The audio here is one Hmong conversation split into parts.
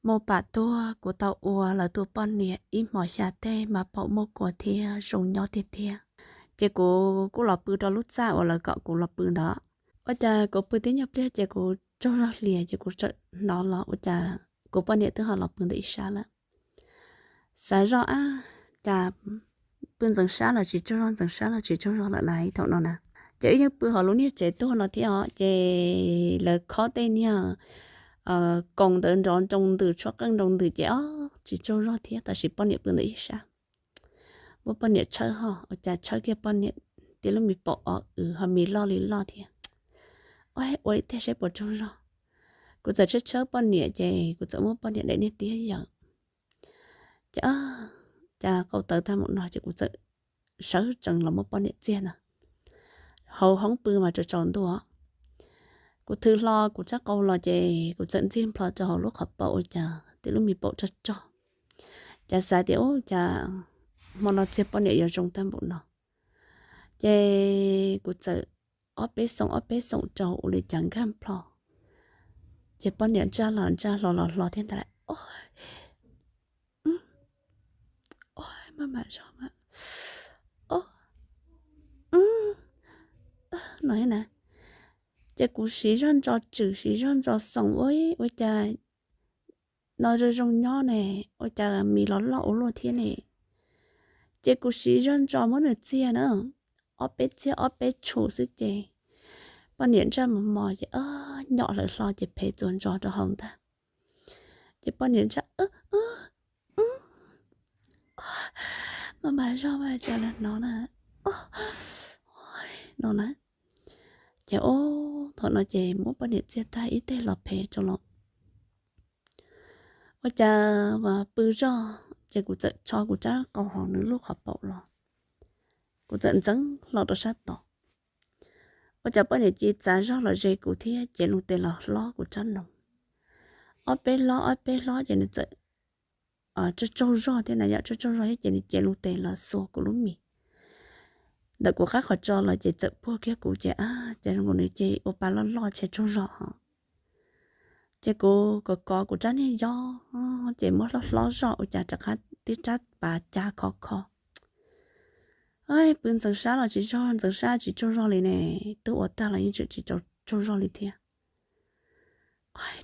Muaj pam tuag kuv tau ua lawv tus poj niam ib hmos xya teg mas paum muaj kua thiab zoo nyob tiag tiag. Ces kuv kuj los pw rau lub txaj uas lawv kom kuv los pw ntawd. Ua cas kuv pw tib nyuag pliag ces kuv tsaug zog hlias ces kuv txawm hnov los ua cas kuv poj niam twb ho los pw ntawm ib sab lawm. Xav zoj ab, cas pw ntxeev sab los tsis tsaug zog, ntxeev sab los tsis tsaug zog lawm lauj thaum no na. Ces wb yeej pw hauv lub niag tsev tuag no thiab os, ces lawv khob tej niag koos ntawd nrov nroo ntws, tshuab qeej nroo ntws ces ob tsis tsaug zog thiab, tab sis poj niam pw ntawm ib sab. Muab poj niam tshawb ho ua cas tshawb kiag poj niam tib lub mis paum os, wb ho mis loj li loj thiab. Ua ib teg seb puas tsaug zog. Kuv txawm tshawb tshawb poj niam ces kuv txawm muab poj niam daim niag tiab yawm. Ces cas qau tawv tag npaum no ces kuv txawm sawv tsees los muab poj niam txiag ntag. Hauv hoob pw mas tsaus tsaus ntuj, kuv thw hlo kuv rab qau los ces kuv txawm ntxig nplho rau hauv lub qhov paum ua cas tib lub mis paum rog rog. Cas xav tias ub cas hmo no txiag poj niam yuav zoo tag npaum no. Ces kuv txawm ob peb xoom ob peb xoom rau ua li cas nkag nplho, ces poj niam ntsaj los ntsaj hlo los hlo thiab ntag lauj. Maj mam zog, no na. Ces kuv siv zog ntso tswm siv zog ntso xoom ua ua cas no zoo zoo nyob ne, ua cas mis los loj ua luaj thiab ne. Ces kuv siv zog ntso muab nws txiag na, ob peb txiag ob peb tshum xwb ces poj niam ntsaj mos mos ces nyom hlawv hlo ces phem txuas ntsos rau hauv ntag. Ces poj niam ntsaj, maj mam zog mas tsa la no na, no na. Ces thaum no ces muab poj niam txiag tag ib teg los phem rau los. Ua cas pw zog ces kuv txawm tso kuv rab qau hauv nws lub qhov paum los, kuv txawm ntxeev hlo rau sab tod. Ua cas poj niam cia li txav zog los ze kuv thiab cev loo tes los hlob kuv rab noog. Ob peb hlob ob peb hlob ces nws txawm tsaug tsaug zog thiab na yom, tsaug tsaug zog thiab ces nws cev loo tes los xuas kuv lub mis ntawm kuv qab qhov tso los ces txawm puag kiag kuv ces ab, ces zoo nkaus nws ces ua pa loj loj tshe tsaug zog ho. Ces kuv kov kov kuv rab niag yob ces muab hlob hlob zog ua cas rov qab tib rab pas ca kho kho. Pw ntxeev sab los tsis zog, ntxeev sab tsis tsaug zog li ne, twb ua tag los yeej tseem tsis tsaug zog li thiab.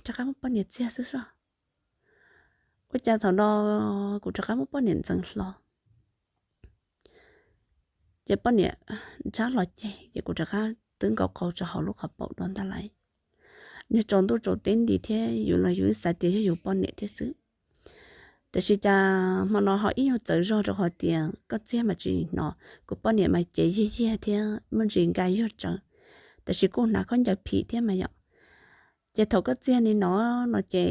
Rov qab muab poj niam txiag xwb soj. Ua cas thaum no kuv rov qab muab poj niam ntxeev hlo, ces poj niam ntsaj hlo ceg ces kuv rov qab twb nkaus qau rau hauv lub qhov paum dua ntag lauj. Niag tsaus ntuj tsaus teb nti thiab yus los yus xav tias yog yus poj niam thiab xwb. Tiam sis cas hmo no ho ib nyuag txawv zog rau qhov tias koj txiag mas tsis hnov, kuv poj niam mas cev yiag yiag thiab muaj ntsis nka yuag tsawv, tiam sis kuj hnav khaub ncaws phim thiab mas yom. Ces thaum koj txiag li no, no ces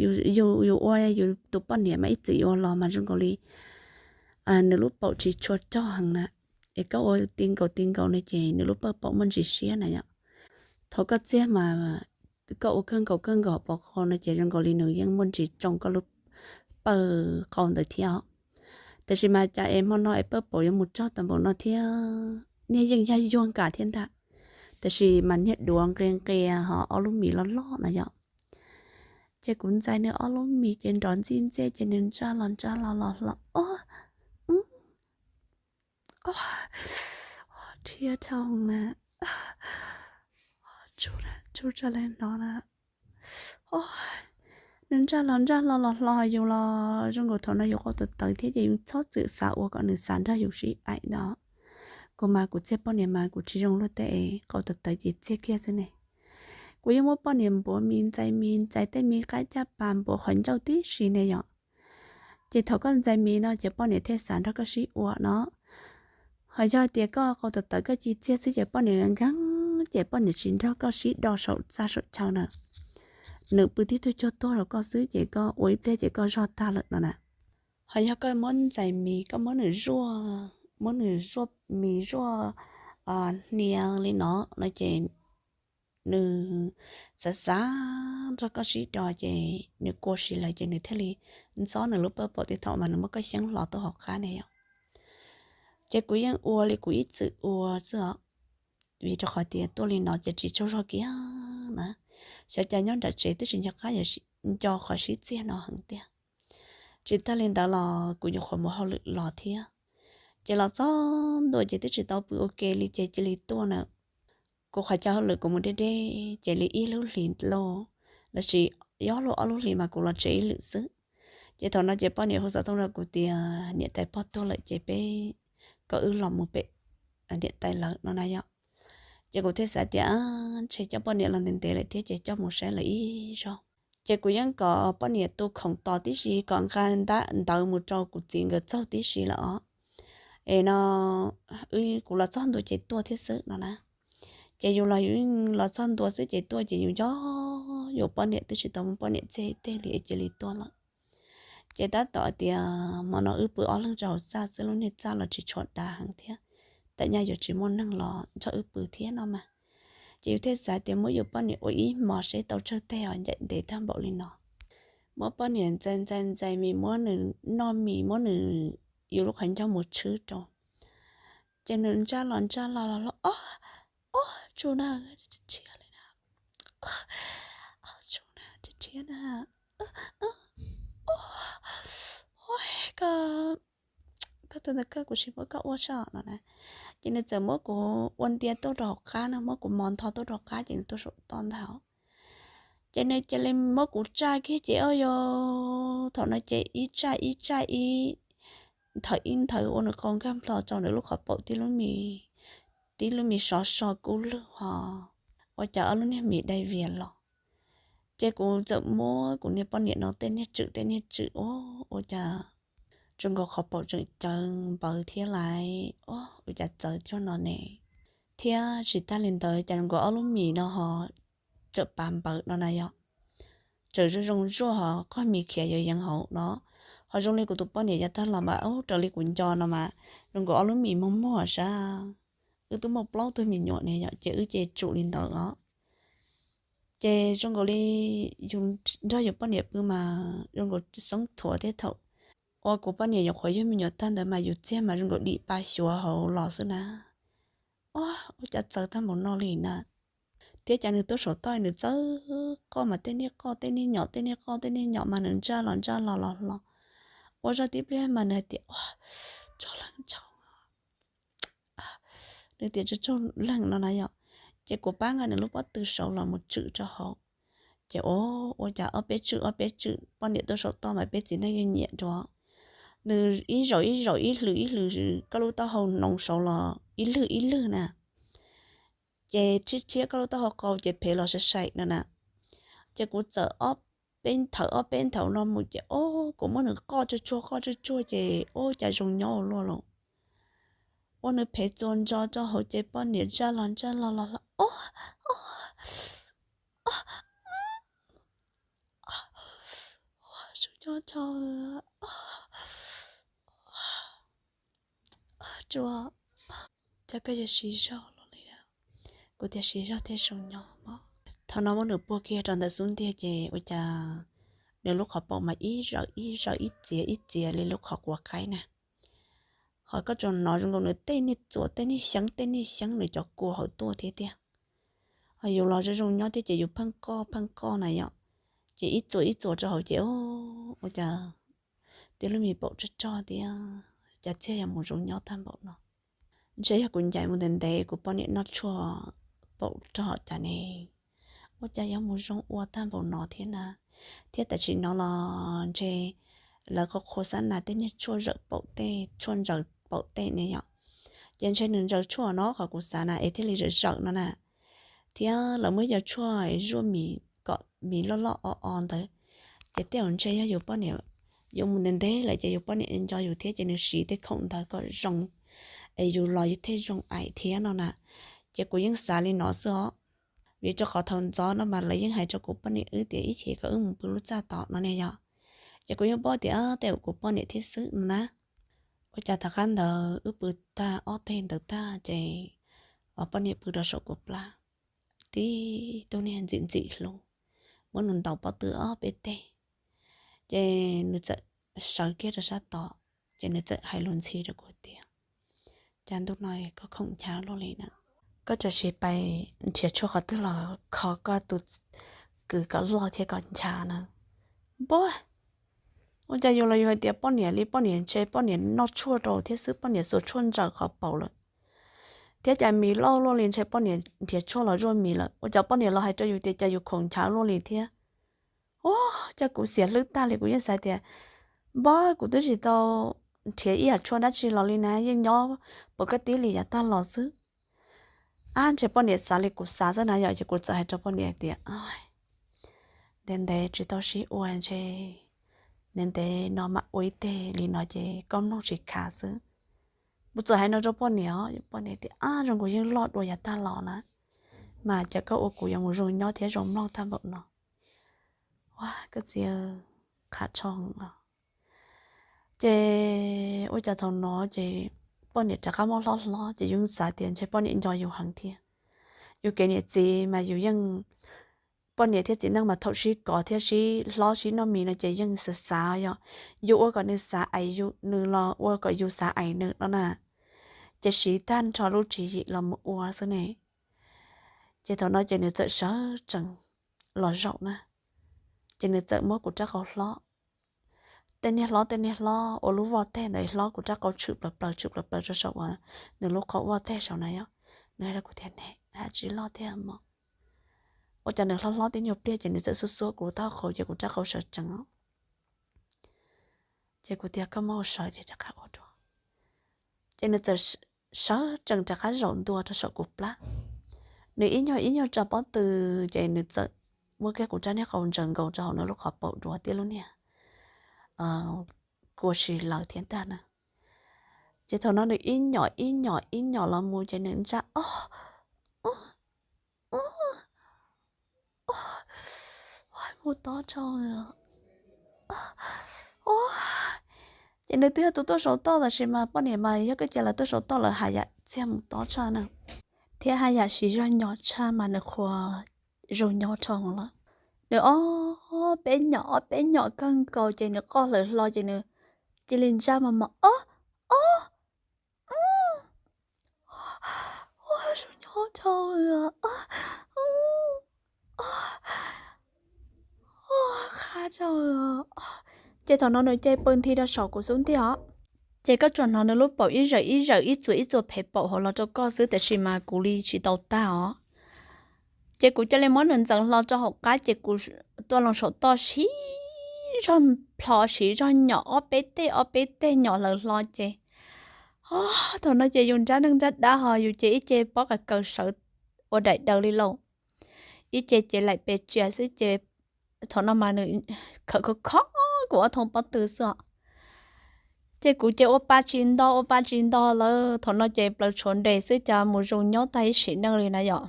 yus ua yus tus poj niam mas ib txwm yuav los mas zoo nkaus li nws lub paum tsis tshua rog heev na, es koj ua ti nkaus ti nkaus no ces nws lub pawj paum muaj ntsis siab na yom. Thaum koj txiag mas koj ua kawg nkaus kawg nkaus pov qau no ces zoo nkaus li nws yeej muaj ntsis tsoo koj lub pawj qau ntawd thiab os. Tiam sis mas cas es hmo no es pawj paum yuav mus rog tau npaum no thiab, niag yeej yog yuag nkas thiab ntag, tiam sis mas niag duav nqia nqia ho ob lub mis loj loj na yom. Ces kuv ntxais nws ob lub mis ces nrov ntxij ntxej ces nws ntsaj los ntsaj los los hlo, o, rhiab dhau na, tsuj tsa le no na. Nws ntsaj los ntsaj hlo los hlo yus los zoo nkaus thaum no yus qau tawv tawv thiab ces yus txhob txwm xav ua kom nws xav nrog yus sib aim ntawd. Kuv mas kuv txiag poj niam mas kuv tsis zoo luag tej qau tawv tawv ces txiag kiag xwb ne. Kuv yeej muab poj niam npuav mis ntxais mis ntxais tej mis qab caj pas npuav qhov ncauj tib si ne yom. Ces thaum koj ntxais mis no ces poj niam thiaj xav nrog koj sib ua no. Ho yog tias koj qau tawv tawv koj ci txiag xwb ces poj niam nkees ces poj niam tsis nrog koj sib do saum txaj saum chaw na. Nws pw tib tug cuag tuag rau koj xwb ces koj ua ib pliag ces koj zog tag lawm no na. Ho yog koj muab ntxais mis koj muab nws zuaj, muab nws zuaj mis zuaj hnia li no no ces nws xav xav nrog koj sib do ces nws kua si lawm ces nws thiaj li ntxob nws lub pawj paum tib thaum mas nws muab koj xyeeb hlo tuaj hauv qab ne yom. Ces kuv yeej ua li kuv ib txwm ua xwb os, vim rau qhov tias tuaj li no ces tsis tsaug zog kiag na. Xyov cas nyob nram tsev twb tsis nco qab yuav nco qhov sib txiag no heev tiag. Tsis tag li ntawd los kuv nyuam qhuav mus hauj lwm los thiab, ces los txog ntua ces twb tsis tau pw ua ke li ces cia li tuaj na. Kuv qhov chaw hauj lwm kuv mus deb deb ces li ib lub hlis lauj, lossis ob lub ob lub hlis mas kuv los tsev ib lwm xwb. Ces thaum no ces poj niam hu xov tooj rau kuv tias niam tais pog tuag lawm ces peb, kom wb los mus pem niam tais lawv no na yom. Ces kuv thiaj xav tias ntshe coj poj niam los ntev ntev lawm thiab ces coj mus saib lawv ib zaug. Ces kuv yeej kom poj niam tu khoom tos tib si kom nqa ntab ntawv mus rau kuv txiv nkawd txaug tib si lawm os. Es no, kuv los txog ntua ces tuaj thiab xwb no na. Ces yus los yus los txog ntua xwb ces tuaj ces yus nco yus poj niam twb tsis tau muaj poj niam txij teg li es cia li tuaj lawm. Ces tab tom tias hmo no wb pw ob leeg rau hauv txaj xwb, lub niag txaj los tsis tshua dav heev thiab, tam nyaj yuav tsis muaj neeg los nrog wb pw thiab no mas. Ces yus thiaj xav tias muab yus poj niam ua ib hmo seb tau tsawg teg os, ncaim ntev tag npaum li no. Muab poj niam ntxais ntxais ntxais mis, muab nws noj mis, muab nws yus lub qhov ncauj mus tshwb rau. Ces nws ntsaj los ntsaj los los los, o, o, tsuj na, rhiab li na, tsuj na, rhiab na, o, koj, koj tus ntawd kawg, kuv sim muab koj ua soj no na. Ces nws txawm muab kuv ua ntia tuaj rau hauv qab na, muab kuv mos ntho tuaj rau hauv qab ces nws tuaj saum toj ntag. Ces nws cia li muab kuv tsaj kiag ces o yos, thaum no ces ib tsaj ib tsaj ib nthawv ib nthawv ua nws qau nkag nplo rau nws lub qhov paum tib lub mis, tib lub mis sov so kub lwg ho, ua cas ob lub niag mis dai vias los. Ces kuv txawm muab kuv niag poj niam no tej niag tswm tej niag tswm, ua cas zoo nkaus qhov paum tseem cawv npawv thiab laiv, ua cas txawv cuag no ne. Thiab tsis tag li ntawd cas zoo nkaus ob lub mis no ho tseem pav npawv no na yom. Tseem zoo zoo zuaj ho qhov mis khiav yeev yeev hauv no. Ho zoo li kuv tus poj niam yav tag los mas raws li kuv nco no mas zoo nkaus ob lub mis muag muag sab. Wb twb muaj plaub tug me nyuam ne yom, ces wb ces tsum li ntawd os. Ces zoo nkaus li yus nrog yus poj niam pw mas zoo nkaus xoob thuav thiab, thaum uas kuv poj niam nyuam qhuav yug me nyuam tag ntawd mas yus txiag mas zoo nkaus dim pa xyuav hauv los xwb na. Ua, ua cas txawv tag npaum no li na. Thiab cas nws tuaj saum toj nws txawb qoj mas tej niag qoj tej niag nyom tej niag qoj tej niag nyom mas nws ntsaj los ntsaj los los los. Ua zoj tib pliag mas nws hais tias ua, tsaug leeg tsaug, nws tias tsaug tsaug leeg no na yom. Ces kuv pab nqa nws lub pob tw saud los mus tswm rau hauv. Ces ua, ua cas ob peb tswm ob peb tswm, poj niam tuaj saum toj mas peb txiv neej yeej nyiam dua. Nws ib zaug ib zaug ib hlwb ib hlwb koj lub taub hau noov saud los ib lwg ib lwg na. Ces tshiab tshiab koj lub taub hau qau ces phem los sai sai no na. Ces kuv txawm ob peb nthawv ob peb nthawv no mus ces o, kuv muab nws qoj tsuag tsuag qoj tsuag tsuag ces ua cas zoo nyob ua luaj los. Ua nws phem txuas ntso rau hauv ces poj niam ntsaj los ntsaj los los los o, o, o, zoo nyob rau tsuas, cas koj yuav siv zog los li. Kuv tias siv zog thiaj zoo nyob mog. Thaum no muab nws puag kiag rau ntawm xub ntiag ces ua cas nws lub qhov paum mas ib zawm ib zawm ib txiav ib txiav li lub qhov quav qaib na. Ho koj tsuas hnov zoo nkaus nws tej niag txuas tej niag xyeeb tej niag xyeeb nws cov kua hauv tuaj thiab tiag. Ho yus los zoo zoo nyob thiab ces yus pheej qoj pheej qoj na yom, ces ib txuas ib txuas rau hauv ces ua cas tib lub me paum tsog tsog tias cas txiag yuav mus zoo nyob tag npaum no. Ntshe yog kuv ncaim mus ntev ntev kuv poj niam noj tshuaj paum rog cas ne, ua cas yuav mus zoo ua tag npaum no thiab na. Thiab tam sim no los ntshe lawv qhuav qhuav xab nas tej niag tshuaj zawm paum tej tshuaj ntsaws paum tej ne yom. Ces ntshe nws ntsaws tshuaj no qhov kuv xav na es thiaj li zawm zawm no na. Thiab lawv muab cov tshuaj zuaj mis kom mis loj loj o o ntawd. Ces tej zaum ntshe yog yus poj niam yuav mus ntev ntev lawm ces yus poj niam nco yus thiab ces nws siv tej khoom ntawd kom zoo es yus los yus thiaj zoo aim thiab no na. Ces kuv yeej xav li no xwb os. Vim rau qhov thaum ntxov no mas lawv yeej hais rau kuv poj niam wb tias ib chim kom wb mus pw lub txaj tod no ne yom. Ces kuv yeej paub tias tej zaum kuv poj niam thiab xwb no na. Ua cas tom qab ntawd wb pw tag ob teg ntawd tag ces poj niam pw rau saum kuv plab, tib tug niag ntxim ntxim hlub, muab nws ntaus pob tw ob peb teg. Ces nws txawm sawv kiag rau sab tod, ces nws txawm hais lus ntxhi rau kuv tias, cas ntuj no koj khoom nchav luaj li na, koj txawm sim pais nrhiav tshuaj qhov twg los kho koj tus kwv kom loj thiab kom nchav na. Npua, ua cas yus los yus hais tias poj niam li poj niam ntshe poj niam noj tshuaj rau thiab xwb, poj niam xuas tshuaj ntsaws qhov paum lawm thiab cas mis loj luaj li ntshe poj niam nrhiav tshuaj los zuaj mis lawm. Ua cas poj niam los hais rau yus tias cas yus khoom nchav luaj li thiab. Ua cas kuv xiam hlwb tag li, kuv yeej xav tias npua, kuv twb tsis tau nrhiav ib yam tshuaj dab tsi los li na, yeej nyob pom kaj tib li yav tag los xwb. Ab, ntshe poj niam xav li kuv xav xwb na yom, ces kuv txawm hais rau poj niam tias ntev ntev tsis tau sib ua, ntshe ntev ntev no mam ua ib teg li no ces koj mloog tsis khav xwb. Kuv txawm hais no rau poj niam, poj niam tias ab, zoo nkaus yeej loj dua yav tag los na, mas cas koj ua kuv yuav mus zoo nyob thiab zoo mloog tag npaum no. Ua koj txiv, qhav tshoo os. Ces ua cas thaum no ces poj niam rov qab muab hlob hlob ces yus xav tias ntshe poj niam nco yus heev thiab. Yus kev niam txiv mas yus yeej, poj niam thiab txiv neej mas thaum sib kov thiab sib hlob sib noj mis no ces yeej xav xav yom, yus ua kom nws xav ais yus, nws los ua kom yus xav ais nws no na. Ces siv tag nrho lub tswv yim los mus ua xwb ne. Ces thaum no ces nws txawm sawv tsees los zaum na, ces nws txawm muab kuv rab qau hlob, tej niag hlob tej niag hlob ua lub voj teg ntawd hlob kuv rab qau tshwm plaws plaws tshwm plaws plaws rau saum uas nws lub qau voj teg saum na yom. Nws hais rau kuv tias ne, haj tsis loj tiag mog. Ua cas nws hlob hlob tib nyuag pliag ces nws txawm xuab xuab kuv taub hau ces kuv rab qau sawv tsees os. Ces kuv tias koj muab ua sawv ces rov qab ua dua. Ces nws txawm sawv tsees rov qab zaum ntua rau saum kuv plab. Nws ib nyuag ib nyuag tsa pob tw ces nws txawm muab kiag kuv rab niag qau ntsaws nkaus rau hauv nws lub qhov paum dua tib lub niag kua si lawm thiab ntag na. Ces thaum no nws ib nyom ib nyom ib nyom los mus ces nws ntsaj ob, mus tob tshaj, ces nws twb yog tus tuaj saum toj tab sis mas poj niam mas yog koj cia lawv tuaj saum toj lawv haj yam txiag mus tob tshaj na, thiab haj yam siv zog nyo tshaj mas nws qhuas zoo nyob dhau lawm. Nws ob peb nyom ob peb nyom kawg nkaus ces nws qoj hlawv hlo ces nws cia li ntsaj mos mos ob, ob, ua zoo nyob dhau, qha dhau. Ces thaum no nws cia li pw nthi rau saum kuv xub ntiag os. Ces koj tsuas hnov nws lub paum ib zawm ib zawm ib txuas ib txuas phem paum hauv los rau koj xwb tab sis mas kuv li tsis tau tag os. Ces kuv cia li muab nws ntxeev hlo rau hauv qab ces kuv tuaj loo saum toj siv zog plho siv zog nyom ob peb teg ob peb teg nyom hlawv hlo ces thaum no ces yus nrab neeg nrab dab ho yus ces ib ce pob qa kaws sawv ua daim daws li lauj, ib ce ces laim pes tsia xwb ces thaum no mas nws khawm khov kho kuv ob thooj pob tw xwb os. Ces kuv ces ua pa tsis nto ua pa tsis nto lawm, thaum no ces plaws tshuav nres xwb cas mus zoo nyob tag ib sim neej li na yom,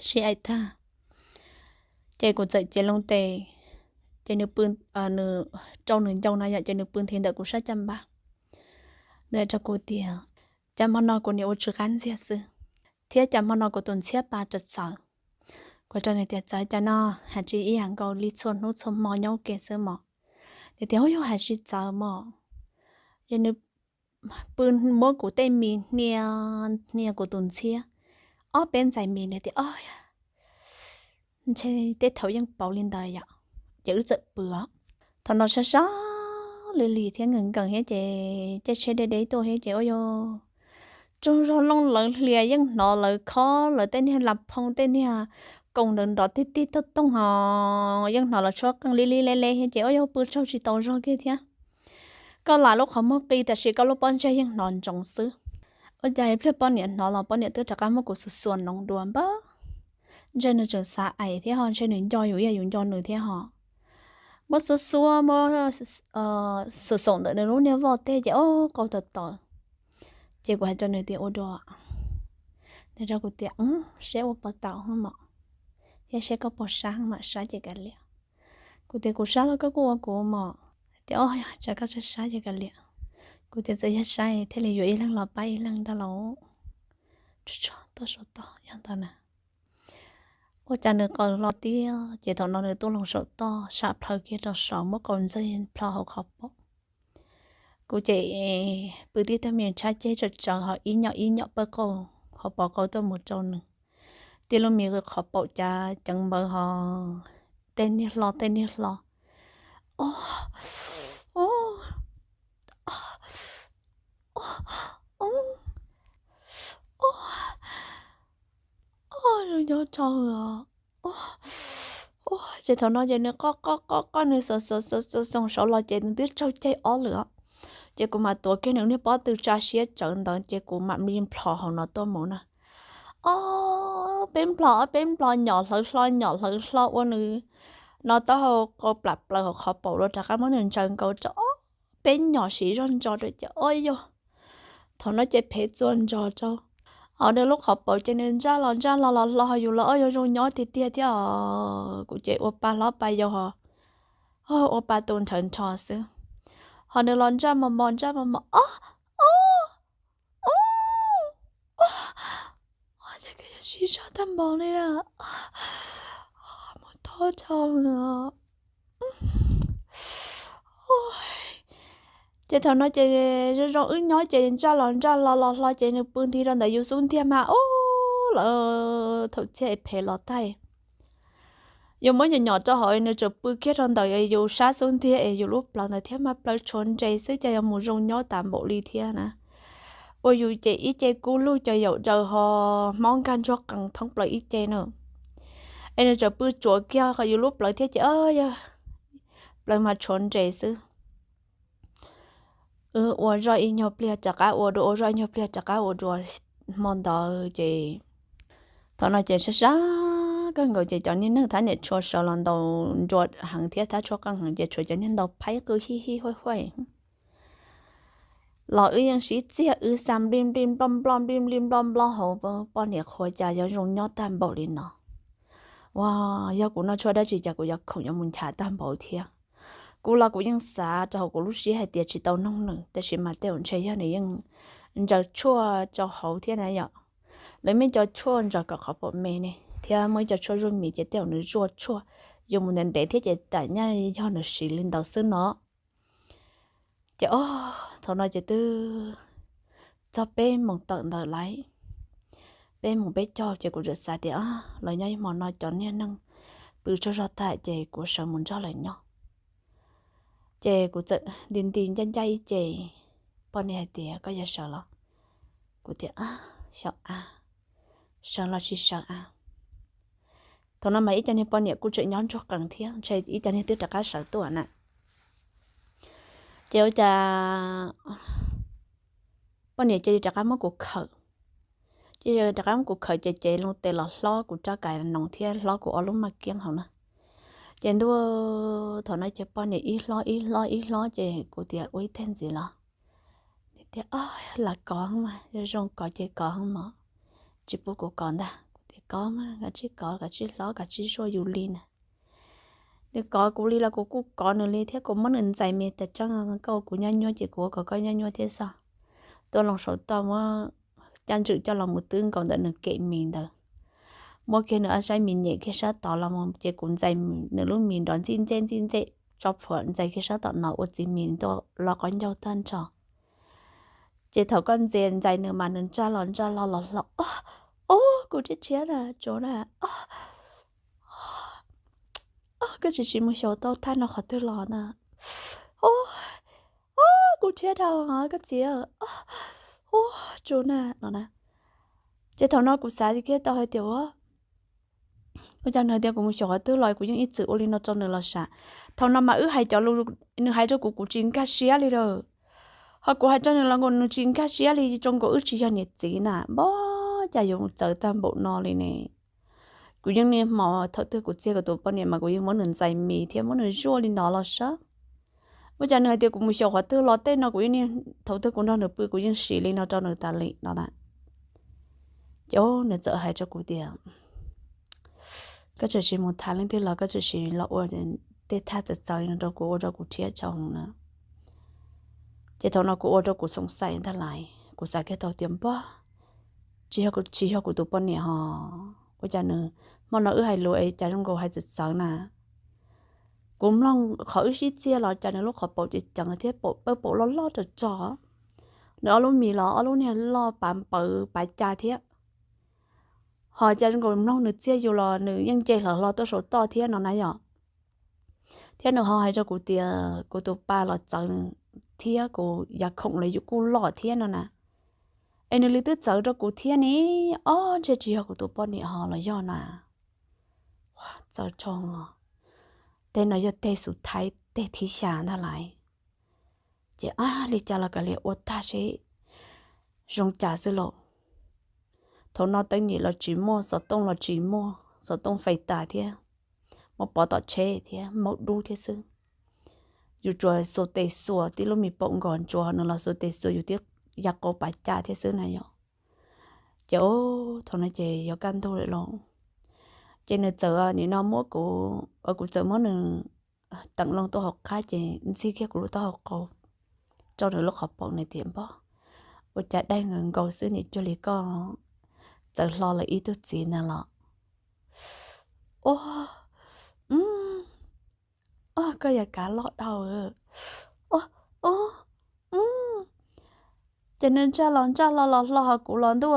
sib aim tag. Ces kuv txawm cev loo tes, ces nws pw, nws rau nws ncau na yom, ces nws pw nthi ntawm kuv sab caj npab. Nws hais rau kuv tias, cas hmo no kuv niam ua tsw qab ntxiag xwb, thiab cas hmo no kuv tus ntxhiab pa txawv txawv. Kuv rau nws tias txawv cas no, hais tsis ib yam nkaus li txhua hnub txhua hmo nyob ua ke xwb mos. Nws tias ua yog hais tsis txawv mos. Ces nws pw muab kuv tej mis hnia, hnia kuv tus ntxhiab, ob peb ntxais mis, nws tias o, ntshe tej thaum yeej pauv li ntawd yom. Ces wb txawm pw os. Thaum no sab sab lig lig thiab nkees nkees thiab ces caij tsheb deb deb tuaj thiab ces ua yog tsaug zog looj lawv hlias yeej hnov lawv khob lawv tej niag las phoo tej niag koos ntawd nrov tig tig tooj tooj ho yeej hnov lawv tshuab qeej lib lib leb leb thiab ces ua yog pw tsaug tsis tau zog kiag thiab. Koj lam lub qhov muag qi tab sis koj lub pob ntseg yeej hnov ntsoov xwb. Ua cas ib pliag poj niam hnov los poj niam twb rov qab muab kuv xuas xuas noov dua npawg. Ntshe nws tseem xav aim thiab ho ntshe nws nco yus ib yam yus nco nws thiab ho. Muab xuab xuab muab xaum xaum ntawm nws lub niag voj teg ces o, qau tawv tawv. Ces kuv hais rau nws tias ua dua, nws rau kuv tias seb ua puas tau mos, thiab seb koj puas sab mam sab ces kav liam. Kuv tias kuv sab los koj kuj ua kuv mos. Tias o, yog tsam koj sab sab ces kav liam. Kuv tias txawm yog sab thiaj li yuav ib leeg los pab ib leeg ntag lauj. Tsuag tsuag tuaj saum toj yog ntawd na. Ua cas nws qaws hlo tiag ces thaum no nws tuaj loo saum toj sam plhaw kiag rau saud muab qau ntxeeg plho hauv qhov paum. Kuv ces pw tib tug me tshab ceg tsawv tsawv ho ib nyom ib nyom pawg qau, ho pov qau tuaj mus rau nws. Tib lub me qhov paum cav ceev npawv ho tej niag hlo tej niag hlo. o, o, o, o, o, zoo nyob rau os. Ces thaum no ces nws qoj qoj qoj qoj nws xo xo xo xo saum los ces nws twb tsaug ceg ob lawm. Ces kuv mam tuav kiag nws niag pob tw tsa siab tsawv ntawd ces kuv mam li nplhos hauv no tuaj mus na. O, peb nplhos peb nplhos nyom hlawv hlo nyom hlawv hlo ua nws no taub hau qau plam plaws hauv qhov paum rau rov qab muab nws ntsaws nkaus rau ob peb nyom siv zog ntso rau ces o yog thaum no ces phev txua ntsos rau hauv nws lub qhov paum ces nws ntsaj los ntsaj los los hlo hauv yus los o yog zoo nyob tiag tiag thiab os. Kuv ces ua pa hlob pa yau ho ua pa tu nrhawv nrho xwb. Ho nws los ntsaj mos mos ntsaj mos mos o, o, o, o, ces kuv yog siv zog tag npaum li na. Mus thoob rau ces thaum no ces zoo zoo wb nyob ces ntsaj los ntsaj hlo los hlo ces nws pw nti rau ntawm yus xub ntiag mas o, lawv thaum txhiaj es phem los tag. Yus muab nyom nyom rau hauv nws tseem pw kiag rau ntawm yus sab xub ntiag es yus lub plawv ntawd thiab mas plawv tshuav nres xwb cas yuav mus zoo nyob tas npaum li thiab na. Ua yus ces ib ce kub lug cov yaum daws ho hmob nkag ntsuag qees thoob plaws ib ce na. Es nws tseem pw tsuav kiag qhov yus lub plawv thiab ces yog plawv mas tshuav nres xwb. Wb ua zoj ib nyuag pliag rov qab ua dua ua zoj ib nyuag pliag rov qab ua dua hmo ntawd ces thaum no ces sab sab kawg nkaus ces cov niag neeg thab niam tshua sawv los ntaus nruas heev thiab thab tshuab qeej heev ces tshuav cov niag ntaus phaib qw hij hij huaj huaj los wb yeej sib txiaj wb xa nplij nplij nploj nploj nplij nplij nploj nploj hauv poj niam qhua cas yuav zoo nyob tag npaum li no. Ua, yog kuv noj tshuaj dab tsi cas kuv yuav khoom yuav mus nchav tag npaum thiab. Kuv los kuv yeej xav rau hauv kuv lub siab hais tias tsis tau noog nws tab sis mas tej zaum ntshe yog nws yeej ntsaws tshuaj rau hauv thiab na yom. Lawv muaj cov tshuaj ntsaws kom qhov paum me ne thiab muaj ib co tshuaj zuaj mis ces tej zaum nws zuaj tshuaj yus mus ntev ntev thiab ces tam nyaj yog nws siv li ntawd xwb no. Ces o, thaum no ces twb txog peb moos tawm ntawd lawm, peb moos peb caug ces kuv txawm xav tias lawv nyob ib hmo no cov niag neeg pw tsaug zog tag ces kuv sawv mus nrog lawv nyob. Ces kuv txawm nti nti ncaj ncaj ib ce, poj niam hais tias koj yuav sawv los? Kuv tias xyov a, sawv los tsis sawv a. Thaum no mas ib co niag poj niam kuj tseem nyob ntsuag qees thiab ntshe ib co niag twb rov qab sawv tuaj na. Ces ua cas poj niam cia li rov qab muab kuv khawm. Cia li rov qab muab kuv khawm ces cev loo tes los hlob kuv rab kas noos thiab hlob kuv ob lub maj kiab hauv na. Ces ntuj, thaum no ces poj niam ib hlob ib hlob ib hlob ces kuv tias ua ib teg ntxiv los? Nws tias lam kov mas, zoo zoo kov ces kov mog, tsis pub kuv kov ntag. Kuv tias kov mas, kav tsij kov, kav tsij hlob, kav tsij zuaj yus li na. Nws kov kuv li los kuv kuj kov nws li thiab kuv muab nws ntxais me tas tseeb, koj ua kuv nyab nyuab ces kuv ua kom koj nyab nyuab thiab xwb. Tuaj loo saum toj muab caj ntswm coj los mus twb nkaus ntawm nws kem mis ntawd. Muab kiag nws ob sab mis nyem kiag sab tod los mus ces kuv ntxais nws lub mis nrov ntxij ntsej ntxij ntsej, tso plhuav ntxais kiag sab tom no ua txiv mis ntua lo qhov ncauj tag nrho. Ces thaum koj ntxais ntxais nws mas nws ntsaj los ntsaj hlo los hlo, o, kuv rhiab rhiab na, tsuav na, koj tsis tsis mus xyaum tau thaj no qhov twg los na? Kuv rhiab dhau koj txiv, tsuav na no na. Ces thaum no kuv xav kiag tau hais tias ua, ua cas nws hais tias kuv mus xyaum qhov twg los kuv yeej ib txwm ua li no rau nws los sav. Thaum no mas wb hais cov lus nws hais rau kuv kuv tsis nkag siab li lawm. Ho kuv hais rau nws los nkaus nws tsis nkag siab li, zoo nkaus wb tsis yog niam txiv na, npab cas yuav mus txawv tag npaum no li ne. Kuv yeej niaj hmo thaum twg kuv txiag kuv tus poj niam mas kuv yeej muab nws ntxais mis thiab muab nws zuaj li no los sav. Ua cas nws hais tias kuv mus xyaum qhov twg los tej no kuv yeej, thaum twg kuv nrog nws pw kuv yeej siv li no rau nws tas li no na. Ces nws txawm hais rau kuv tias, koj tseem sim mus tham leej twg los koj tseem sim los ua tej thaj txawv txawv no rau kuv ua rau kuv rhiab tshau na. Ces thaum no kuv ua rau kuv xoom xaim ntag lais, kuv xav kiag tau tias npab, tsis yog, tsis yog kuv tus poj niam ho, ua cas nws, hmo no wb hais lus es cas zoo nkaus hais txawv txawv na. Kuv mloog qhov wb sib txiag los cas nws lub qhov paum ceev ceev thiab paum pawg paum loj loj rog rog. Nws ob lub mis los ob lub niag loj pav npawv pav ca thiab. Ho cas zoo nkaus mloog nws txiag yus los nws yeej nce hlawv hlo tuaj saum toj thiab no na yom. Thiab nws ho hais rau kuv tias kuv tus pa los txawv thiab kuv yam khoom los yus kuj loj thiab no na. Es nws li twb txawv rau kuv thiab ne, ob ntshe tsis yog kuv tus poj niam ho los yog na. Txawv tshaj, tej no yog tej xu thaiv tej thib xya ntag lais. Ces ab li cas los kav liam ua tag seb zoo cas xwb lauj. Thaum no teeb nyem los tsis muaj, xov tooj los tsis muaj, xov tooj fais tas thiab, muab pov tom tsheb thiab maub dub thiab xwb. Yus tsuas xuas tes xuas tib lub me paum nkaus ntsuas nws los xuas tes xuas yus tib ya qau pas caj thiab xwb na yom. Ces thaum no ces yuav kaj ntug lawm lauj. Ces nws txawm nim no muab kuv, kuv txawm muab nws teem loo tuaj hauv qab ces ntxig kiag kuv lub taub hau qau rau nws lub qhov paum, nws tias npog, ua cas dai nkaus nkaus xwb nim cuag li koj txawm hlo lawm ib tug txiv ntawd los. Ua, koj yam kav loj dhau. Ces nws ntsaj los ntsaj hlo los hlo hos kuv los ntuj,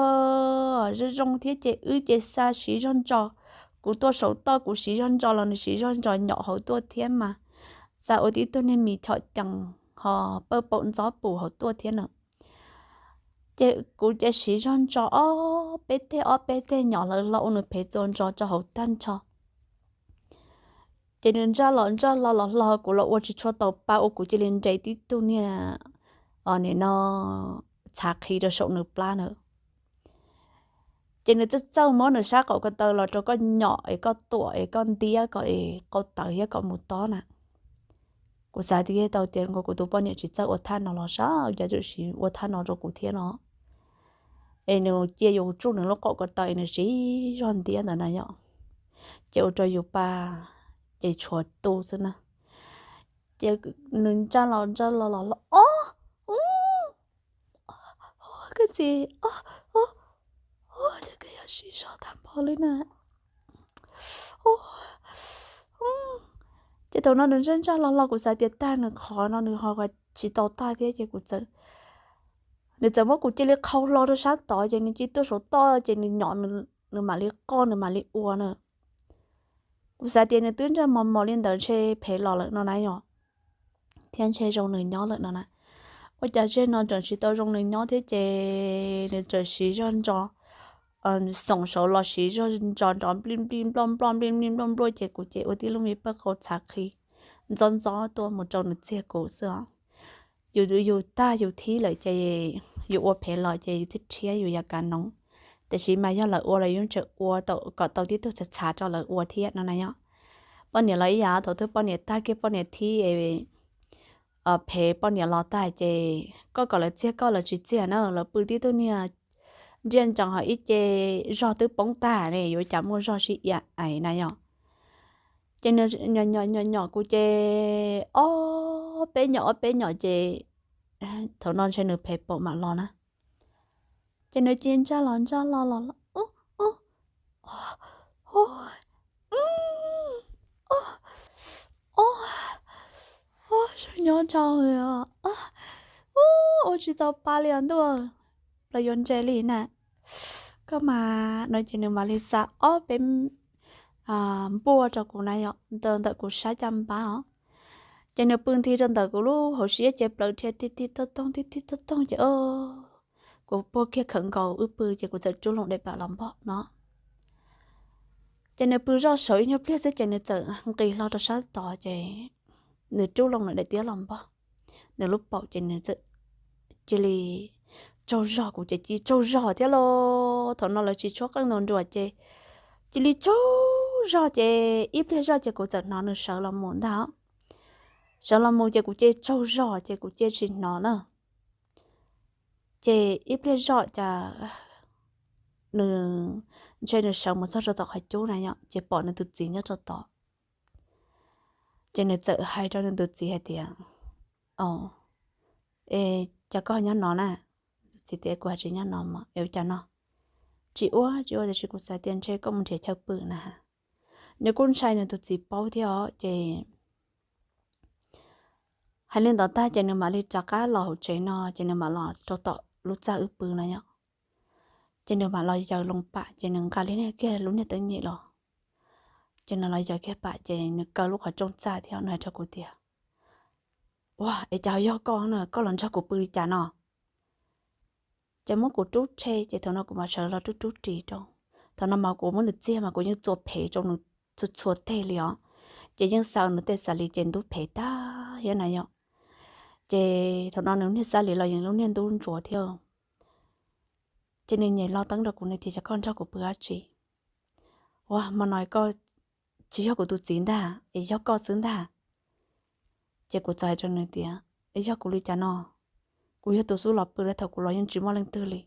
zoo zoo thiab ces wb ces xa siv zog ntso. Kuv tuaj saum toj kuv siv zog ntso los nws siv zog ntso nyom hauv tuaj thiab mas, xa ua tib tug niag mis chom cees hos pawj paum ntxob pus hauv tuaj thiab na. Ces kuv ces siv zog ntso ob peb teg ob peb teg nyom hlawv hlo ua nws phev txua ntso rau hauv tag nrho. Ces nws ntsaj los ntsaj hlo los hlo kuv los ua tsis tshua tau pa ua kuv cia li nres tib tug niag, nim no, txhav qhi rau saum nws plab na. Ces nws txawj txawj muab nws sab qaum ko taw los rau koj nyom es koj tuam es koj ntiab kom es qau tawv thiab kom mus tob na. Kuv xav tias tau tias nkaus kuv tus poj niam tsis txawj ua thaj no los sav, cas txawm siv ua thaj no rau kuv thiab no. Es nws cia yus tsuj nws lub qaum ko taw es nws siv zog ntiab ntawd na yom. Ces ua rau yus pa ces tshuav tu xwb na. Ces nws ntsaj los ntsaj los los los ob, koj txiv, ces koj yog siv zog tag npaum li na. Ces thaum no nws ntsaj ntsaj los los kuv xav tias tag nws qhov no nws ho tsis tau tag thiab ces kuv txawm, nws txawm muab kuv cia li qhau hlo rau sab tod ces nws cia li tuaj saum toj ces nws nyom, nws mam li qoj nws mam li ua na. Kuv xav tias nws twb ntsaj mos mos li ntawd ntshe phem los lawm no na yom, thiab ntshe zoo nws nyob lawm no na. Ua cas tseg no tseem tsis tau zoo nws nyob thiab ces nws tseem siv zog ntso, xoom saud los siv zog ntso nrov nplij nplij nploj nploj nplij nplij nploj nploj ces kuv ces ua tib lub me pawj qau txhav qhi ntxob ntxob tuaj mus rau nws txiag kuv xwb os. Yus yus tag yus thib lawm ces yus ua phem los ces yus thiaj rhiab yus yav kav noov. Tiam sis mas yog lawv ua los yus tseem ua kom tau tib tug txhav txhav rau lawv ua thiab no na yom. Poj niam los ib yam, thaum twg poj niam tag kiag poj niam thib phem poj niam los tag ces koj kom lawv txiag koj lawv tsis txiag na, lawv pw tib tug niag nriaj ntsees ho ib ce zog twb poob tag ne yuav cas muaj zog sib ia ais na yom. Ces nws nyom nyom nyom kuv ces ob peb nyom ob peb nyom ces thaum no ntshe nws phem paum mam los na. Ces nws cia ntsaj los ntsaj los los zoo nyob rau, ua tsis tau pa li os ntuj, plaws yuav nres li na. Koj mas no ces nws mam li xa ob peb npuaj rau kuv na yom, ntawm kuv sab caj npab os. Ces nws pw nthi rau ntawm kuv lub hauv siab ces plaws dhia tig tig toog toog tig tig toog toog ces kuv puag kiag khawm nkaus wb pw ces kuv txawm rub loo daim pam los npog no. Ces nws pw zoj saud ib nyuag pliag xwb ces nws txawm nqis hlo rau sab tod ces nws rub loo nws daim tiab los npog nws lub paum ces nws txawm cia li tsaug zog, kuv ces cia li tsaug zog thiab lauj. Thaum no lawv tsis tshuab qeej ntaus nruas ces cia li tsaug zog ces ib pliag zoj ces kuv txawm hnov nws sawv los mus ntag. Sawv los mus ces kuv cia li tsaug zog ces kuv cia li tsis hnov na. Ces ib pliag zoj cas nws, ntshe nws sawv mus txog rau tom qhov cub na yom, ces pom nws tus txiv nyob rau tod. Ces nws txawm hais rau nws tus txiv hais tias, o, es cas koj nyob no na? Tus txiv tias kuv haj tsis nyob no mas es ua cas no? Tsis ua tsis ua, tiam sis kuv xav tias ntshe koj mus nrhiav chaw pw na. Nws kuj ntshai nws tus txiv paub thiab os ces hais li ntawd tag ces nws mam li rov qab los hauv tsev no ces nws mam los rau tom lub txaj wb pw no yom. Ces nws mam los yaws loo pam ces nws nqa li kiag lub niag teeb nyem los. Ces nws los yog kiag pam ces nws kaw lub qhov rooj txaj thiab nws hais rau kuv tias, Ua, es cas ho yog koj no, koj los nrog kuv pw li cas no? Ces muab kuv rub tshe ces thaum no kuv mam sawv los rub rub ris rau. Thaum no mas kuv muab nws txiag mas kuv yeej txua phem rau nws txhua txhua teg li os. Ces yeej xav nws tej xav li ces ntub phem tag thiab na yom. Ces thaum no nws niag xab li los yeej lub niag ntub ntsuav thiab. Ces nws nyem lo teeb rau kuv, nws tias, Cas koj nrog kuv pw dab tsi? Ua, hmo no koj tsis yog kuv tus txiv ntag, es yog koj xwb ntag. Ces kuv txawm hais rau nws tias, Es yog kuv li cas no? Kuv yog tus xub los pw, thaum kuv los yeej tsis muaj leej twg li.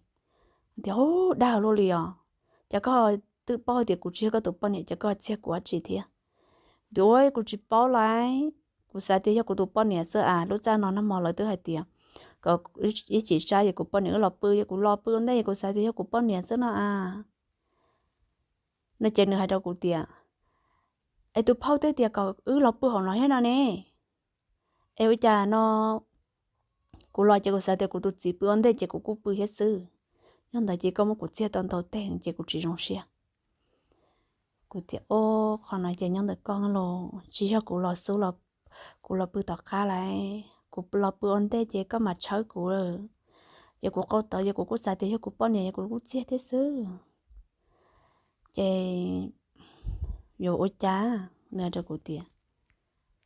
Tias, Ub, dag luaj li os. Cas koj twb paub tias kuv tsis yog koj tus poj niam, cas koj txiag kuv dab tsi thiab? Tias, Ua, kuv tsis paub lauj. Kuv xav tias yog kuv tus poj niam xwb as, lub txaj no nag hmo lawv twb hais tias kom ib chim saib es kuv poj niam wb los pw, yog kuv los pw ua ntej es kuv xav tias yog kuv poj niam xwb no as. No ces nws hais rau kuv tias, Es tus phauj twb tias kom wb los pw hauv no thiab no ne. Es ua cas no kuv los ces kuv xav tias kuv tus txiv pw ua ntej ces kuv kuj pw thiab xwb. Nyob ntawd ces koj muab kuv txiag tau ntau teg ces kuv tsis zoo siab. Kuv tias, Ub, qhov no ces nyob ntawm koj los, tsis yog kuv los xub los, kuv los pw tom qab lauj. Kuv los pw ua ntej ces koj mam tshawb kuv lawm. Ces kuv qau tawv ces kuv kuj xav tias yog kuv poj niam es kuv kuj txiag thiab xwb. Ces yuav ua cas? Nws hais rau kuv tias,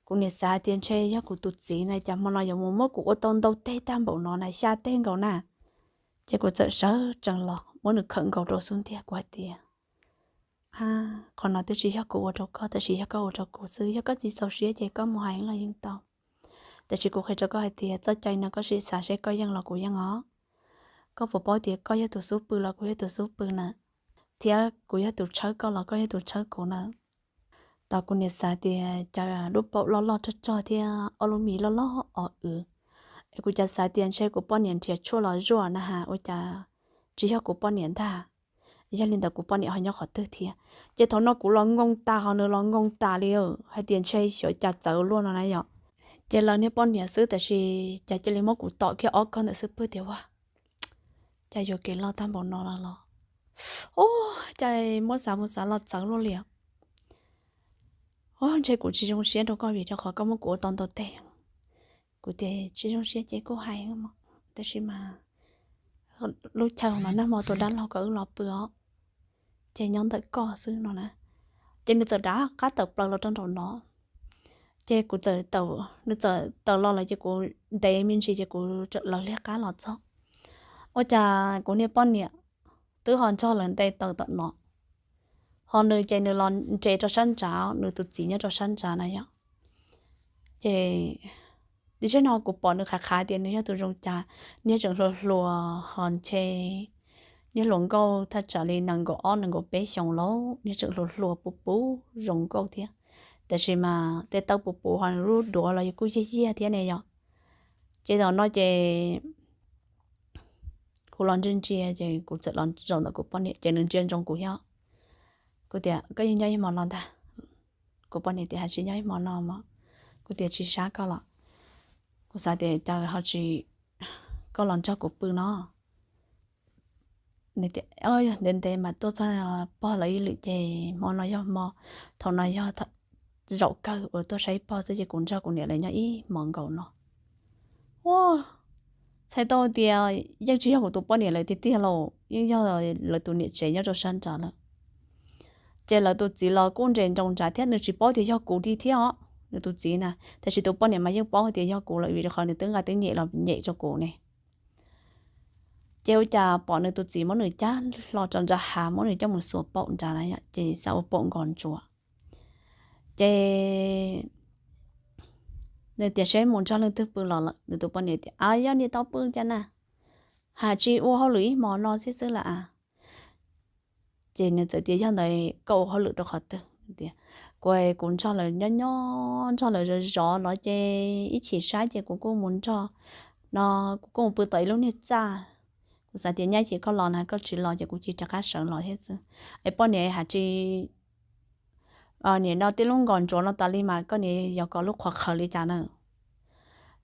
Kuv niam xav tias ntshe yog kuv tus txiv na, cas hmo no yuav mus muab kuv ua tau ntau teg tag npaum no na, xya teg nkaus na. Ces kuv txawm sawv tsees los muab nws khawm nkaus rau xub ntiag, kuv hais tias, Qhov no twb tsis yog kuv ua rau koj, tab sis yog koj ua rau kuv xwb. Yog koj tsis txaus siab ces koj mus hais los yeej tau. Tab sis kuv qhia rau koj hais tias txoj cai no koj sim xav seb koj yeej los kuv yeej os. Koj puas paub tias koj yog tus xub pw los kuv yog tus xub pw na, thiab kuv yog tus tshawb koj los koj yog tus tshawb kuv na? Tab kuv niam xav tias cas lub paum loj loj rog rog thiab ob lub mis loj loj os, es kuv cas xav tias ntshe kuv poj niam nrhiav tshuaj los zuaj na has, ua cas tsis yog kuv poj niam ntag. Yog li ntawd kuv poj niam ho nyob qhov twg thiab? Ces thaum no kuv los ngoo tas ho nws los ngoo tas li, hais tias ntshe xyov cas txawv luaj no na yom. Ces lawv niag poj niam xwb tab sis cas cia li muab kuv tom kiag ob koj ntawm xub pwg tias, Ua, cas yuav kev loj tag npaum no los? Ub, cas muab xav mus xav los txawv luaj li. Ub, ntshe kuv tsis zoo siab rau koj vim rau qhov koj muab kuv ua tau ntau teg. Kuv tias tsis zoo siab ces kuj hais, tab sis mas lub chaw no nag hmo tus dab laug kom wb los pw os, ces nyob ntawm koj xwb no na. Ces nws txawm rov qab tawm plaws los rau nraum no. Ces kuv txawm, nws txawm tawm los lawm ces kuv ntev me ntsis ces kuv lawv liab qab los txog. Ua cas kuv niag poj niam twb ho nrog lawv nte taws tom no, ho nws ces nws los nres rau sab nrad, nws tus txiv nyob rau sab nrad na yom. Ces tib sab no kuv pom nws qhav qhav tias nws yog tus zoo cas, niag tseem hluas hluas ho ntshe niag hluas nkauj thaj tsam li nees nkaum ob nees nkaum peb xyoos lauj, niag tseem hluas hluas puv puv zoo nkauj thiab. Tab sis mas tej tawb puv puv ho nws lub duav los kuj yiag yiag thiab ne yom. Ces zaum no ces kuv los ntsia ntsia ces kuv txawm los zaum ntawm kuv poj niam ces nws ntsia ntsoov kuv thiab. Kuv tias, Koj yeej nyob ib hmo no ntag? Kuv poj niam tias, Hais tsis nyob ib hmo no mas. Kuv tias, Tsis sab koj los? Kuv xav tias cas ho tsis, koj los nrog kuv pw no. Nws tias, Yog ntev ntev mas tuaj txog pog lawv ib lwm ces hmo no yog hmo, thaum no yog zaum kawg uas tuaj saib pog xwb ces kuv nrog kuv niam lawv nyob ib hmo nkaus no. Ua, txhais tau tias yeej tsis yog kuv tus poj niam lawv tiag tiag lauj, yeej yog lawv tus niam tsev nyob rau sab nrad lawm. Ces lawv tus txiv los kuj nres nroos nrad thiab, nws tsis paub tias yog kuv li thiab os, nws tus txiv na. Tab sis tus poj niam mas yeej paub hais tias yog kuv lawm vim rau qhov nws twb nqa twb nyem los nyem rau kuv ne. Ces ua cas pom nws tus txiv muab nws cab hlo rau nram hav, muab nws coj mus xuas paum nrad na, ces xav ua paum nkos ntsuav. Ces nws tias, Seb mus nrog leej twg pw los lawm? Nws tus poj niam tias, A, yog niam tau pw cas na, has tsis ua hauj lwm ib hmo no xwb xwb lawm a. Ces nws txawm tias, Yog ntawd koj ua hauj lwm rau qhov twg? Tias, Kuv, kuv nrog lawv nyob nyob, nrog lawv zov zov no ces ib chim saib ces kuv kuj mus nrog no, kuv kuj mus pw tom ib lub niag txaj. Kuv xav tias nyab ces koj los na, koj tsis los ces kuv cia rov qab sawv los thiab xwb. Es poj niam has tsis, niam no tib lub nkos ntsuav no tas li mas koj niam yog kom lub qhuav qhawv li cas na?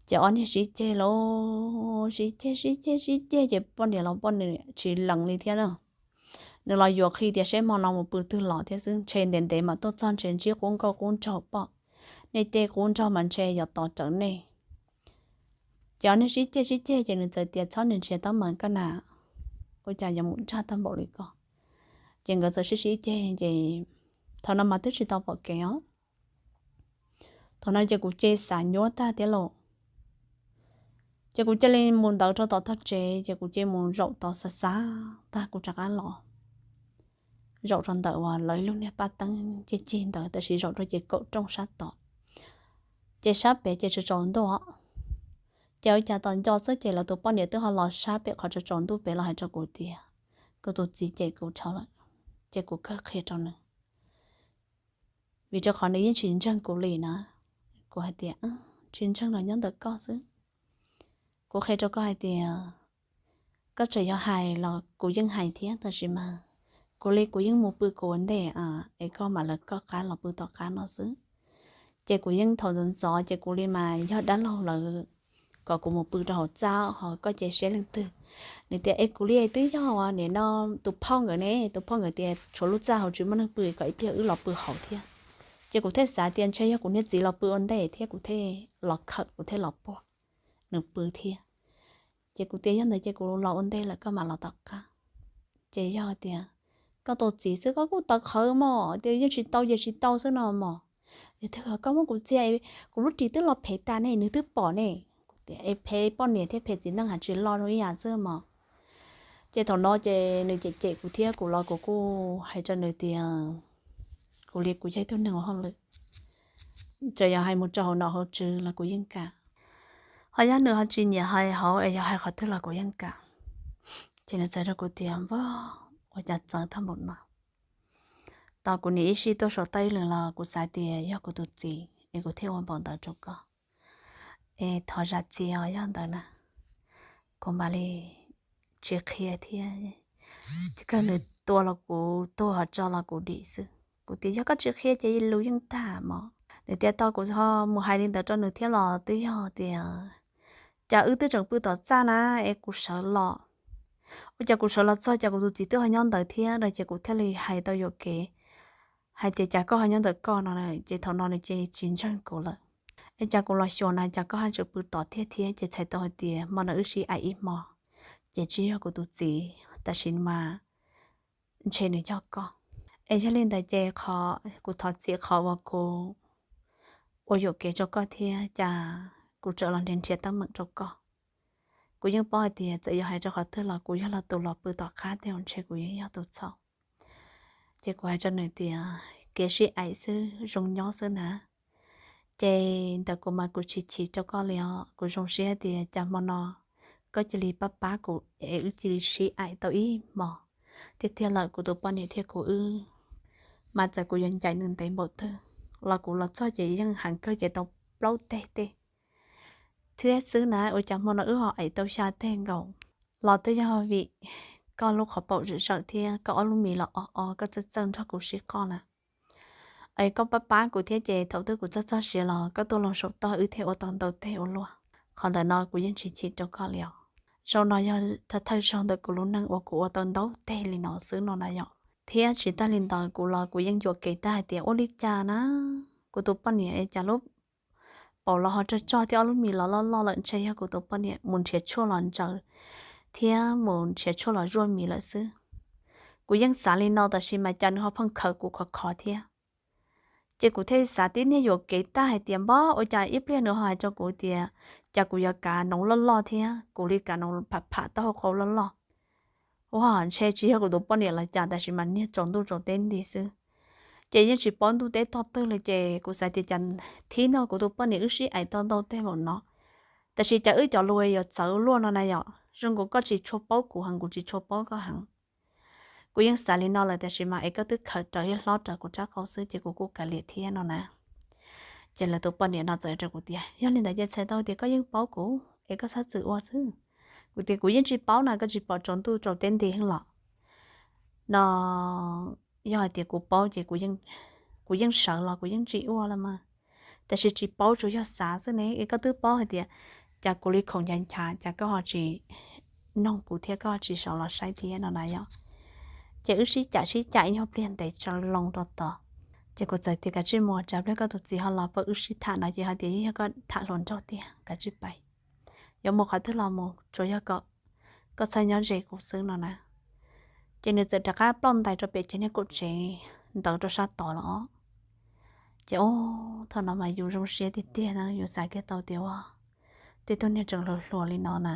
Ces ob niag sib ceg lauj, sib ceg sib ceg sib ceg ces poj niam los poj niam tsis lees li thiab na. nws los yuav qhia tias seb hmo no mus pw twg los thiab xwb, ntshe ntev ntev mas tuaj txog ntshe ntsib qub nkauj qub nraug pom nej tej qub nraug mas ntshe yuav tos rawv nej. Ces ob niag sib ceg sib ceg ces nws txawm tias txhob nrhiav teeb meem koj na, ua cas yuav mus dag tag npaum li ko. Ces nkawd txawm sib sib ceg ces thaum no mas twb tsis tau pom kev os. Thaum no ces kuv cia li xav nyuaj tag thiab lauj. Ces kuv cia li mus ntawd rau tom tog tsev ces kuv cia li mus zaum tod xav xav tag kuv rov qab los zaum rau ntawm uas lawv ib lub niag paj teeb cig cig ntawd tab sis zaum rau ces kaum rooj sab tod. Ces sab pem ces tsaus tsaus ntuj. Ces ua cas tom nco xwb ces lawv tus poj niam twb ho los sab pem qhov tsaus tsaus ntuj pem los hais rau kuv tias kuv tus txiv cem kuv dhau lawm, ces kuv kawg qhia rau nws. Vim rau qhov nws yeej tsis ntseeg kuv li na. Kuv hais tias tsis ntseeg los nyob ntawm koj xwb. Kuv qhia rau koj hais tias koj tseem yog hais los kuv yeej hais thiab tab sis mas kuv li kuv yeej mus pw kuv ua ntej es koj mam lawv koj qab los pw tom qab no xwb. Ces kuv yeej thaum ntxov ntxov ces kuv li mas yog dab laug lawv kom kuv mus pw rau hauv txaj ho koj cia siab leej twg. Nws tias es kuv li twb yog ua nim no tus phauj nkawd ne, tus phauj nkawd tias tshuav lub txaj hauv tsis muaj neeg pw kom ib pliag wb los pw hauv thiab. Ces kuv thiaj xav tias ntshe yog kuv niag txiv los pw ua ntej thiab kuv thiaj los khawm kuv thiaj los puag nws pw thiab. Ces kuv tias yog ntawd ces kuv los ua ntej lawm koj mam los tom qab. Ces yog tias koj tus txiv xwb koj kuj tawv qhawv mog, tias yeej tsis tau ces tsis tau xwb no mog. Yog twg koj muab kuv txiag, kuv lub ris twb los phem tas ne, nws twb pom ne. Kuv tias es phem poj niam thiab phem txiv neej hais tsis lo zoo ib yam xwb mog. Ces thaum no ces nws cem cem kuv thiab kuv los kuv kuj hais rau nws tias kuv li kuv yog ib tug neeg ua hauj lwm, txawm yog hais mus rau hauv nom hauv tswv los kuv yeej kam. Ho yog nws ho tsis nyiam hais hauv es yog hais qhov twg los kuv yeej kam. Ces nws txawm rau kuv tias npag, ua cas txawv tag npaum no. Tos kuv niam ib sij tuaj saum toj ib leeg los kuv xav tias yog kuv tus txiv es kuv thiaj ua npaum ntawd rau koj. Es thov zam txim os yog ntawd na, kuv mam li tsis qhia thiab. Kawg nws tua los kuv tuag, ho tso los kuv dim xwb. Kuv tias yog koj tsis qhia ces lus yeej tag mog. Nws tias tau kuv ho mus hais li ntawd rau nws thiab los twb yog tias cas wb twb tseem pw tom txaj na es kuv sawv los. Ua cas kuv sawv los txog cas kuv tus txiv twb ho nyob ntawd thiab no ces kuv thiaj li hais tau yuam kev hais tias cas koj ho nyob ntawm koj no. Ces thaum no nws ces tsis ntseeg kuv lawm. Es cas kuv los xyuas na cas koj haj tseem pw tom thiab thiab. Ces txhais tau hais tias hmo no wb sib aim ib hmo, ces tsis yog kuv tus txiv, tab sis mas ntshe nws yog koj. Es yog li ntawd ces qhov kuv thov txim qhov uas kuv ua yuam kev rau koj thiab cas kuv tseem los nrhiav nrhiav teeb meem rau koj. Kuv yeej paub hais tias txawm yog hais rau qhov twg los kuv yog los tus los pw tom qab tej, ntshe kuv yeej yog tus txhaum. Ces kuv hais rau nws tias kev sib aim xwb zoo nyob xwb na. Ces ntawm kuv mas kuv tsis chim rau koj li os, kuv zoo siab tias cas hmo no koj cia li pab pab kuv es wb cia li sib aim tau ib hmos. Tiag tiag lawm kuv tus poj niam thiab kuv wb, mas txawm kuv yuav ncaim nws ntev npaum twg los kuv los txog ces yeej heev kawg ces tau plaub teg tej thiab xwb na. Ua cas hmo no wb ho aim tau xya teg nkaus? Los twb yog vim koj lub qhov paum zawm zawm thiab koj ob lub mis los o o, koj txawj txawj nrog kuv sib qoj na. Es koj pab pab kuv thiab ces thaum twg kuv txog txog siav los koj tuaj loo saum toj wb thiaj ua tau ntau teg ua luaj. Qhov ntawm no kuv yeej tsis chim rau koj li os. Zaum no yog thawj zaug ntawm kuv lub neej uas kuv ua tau ntau teg li no xwb no na yom. Thiab tsis tag li ntawd kuv los kuv yeej yuam kev tag hais tias ua li cas na, kuv tus poj niam es cas lub paum los ho tsog tsog thiab ob lub mis los loj loj lawm, ntshe yog kuv tus poj niam mus nrhiav tshuaj los ntsaws thiab mus nrhiav tshuaj los zuaj mis lawm xwb. Kuv yeej xav li no tab sis mas cas nws ho pheej khawm kuv khov khov thiab. Ces kuv thiaj xav tib niag yuam kev tag hais tias npab ua cas ib pliag nws ho hais rau kuv tias cas kuv yuav kav noov loj loj thiab kuv li kav noov pham pham taub hau qau loj loj. Ua ntshe tsis yog kuv tus poj niam los cas tab sis mas niag tsaus ntuj tsaus teb nti xwb. Ces yeej tsis paub ntuj teb tog twg li ces kuv xav tias cas thib no kuv tus poj niam wb sib aim tau ntau teg npaum no, tab sis cas wb cov lus yuav txawv luaj no na yom. Zoo nkaus koj tsis tshua paub kuv heev, kuv tsis tshua paub koj heev. Kuv yeej xav li no lawm tab sis mas es koj twb khawm raws thiab hlob raws kuv rab qau xwb ces kuv kuj kav liam thiab no na. Ces lawv tus poj niam no txawm rau kuv tias yog li ntawd ces txhais tau tias koj yeej paub kuv es koj txhob txwm ua xwb. Kuv tias kuv yeej tsis paub na, koj tsis pom tsaus ntuj tsaus teb nti heev los no. Yog hais tias kuv paub ces kuv yeej sawv los kuv yeej tsis ua los mas. Tab sis tsis paub tsuas yog xav xwb ne, es koj twb paub hais tias cas kuv li khoom nchav nchav cas koj ho tsis noog kuv thiab koj ho tsis sawv los saib thiab no na yom. Ces wb sib cam sib cam ib nyuag pliag ntev tsa loo rau tod. Ces kuv txawm tias, Kav tsij mus, tsam pliag koj tus txiv ho los pab wb sib tham no ces hais tias yeej yog koj tham hluas nraug tiag, kav tsij pais. Yuav mus qhov twg los mus, tsuas yog kom koj txhob nyob ze kuv xwb no na. Ces nws txawm rov qab ploj ntais rau pem cov niag kaum tsev ntawd rau sab tod lawm os. Ces o, thaum no mas yus zoo siab tiag tiag na, yus xav kiag tau tias ua, tej tug niag tseem hluas hluas li no na,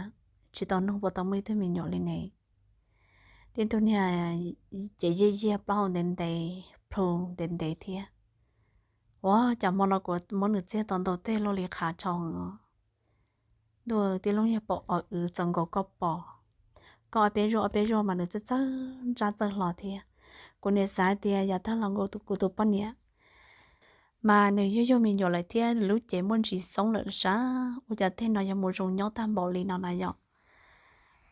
tsis tau nug puas tau muaj ib tug me nyuam li ne. Tej tug niag ces yiag yiag plaub hau ntev ntev, plhu ntev ntev thiab. Ua cas hmo no kuv muab nws txiag tau ntau tej luaj li qhav tshau. Ntuj, tij laug niag pom o wv txaus nkaus koj pom. Koj ob peb zuaj ob peb zuaj mas nws txawj txawj ntsab txawj hlo thiab. Kuv niam xav tias yav tag los nkaus kuv tus poj niam mas nws yug yug me nyuam lawm thiab, nws lub cev muaj ntsis xoob lawm sas, ua cas tej no yuav mus zoo nyob tag npaum li no na yom.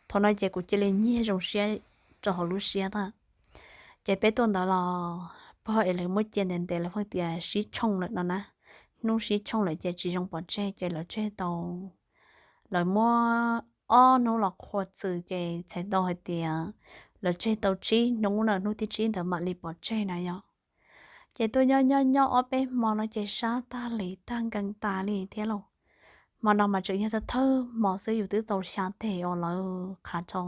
Thaum no ces kuv cia li nyiag zoo siab rau hauv lub siab na. Ces peb tuaj ntawd los pog es lawv muab cia ntev ntev, lawv pheej tias sib tshooj lawm no na. Hnub sib tshooj lawm ces tsis zoo pov tseg ces lawv tseg tau, lawv muab ob hnub los qhuas txwm ces txhais tau hais tias lawv tseg tau tsib hnub na, hnub thib tsib ntawd mam li pov tseg na yom. Ces tuaj nyob nyob nyob ob peb hmo no ces sab tag li tag nkees tas li thiab lauj. Hmo no mas tseem yog thawj hmo xwb, yus twb tau xya teg uas lawv qhav tshau.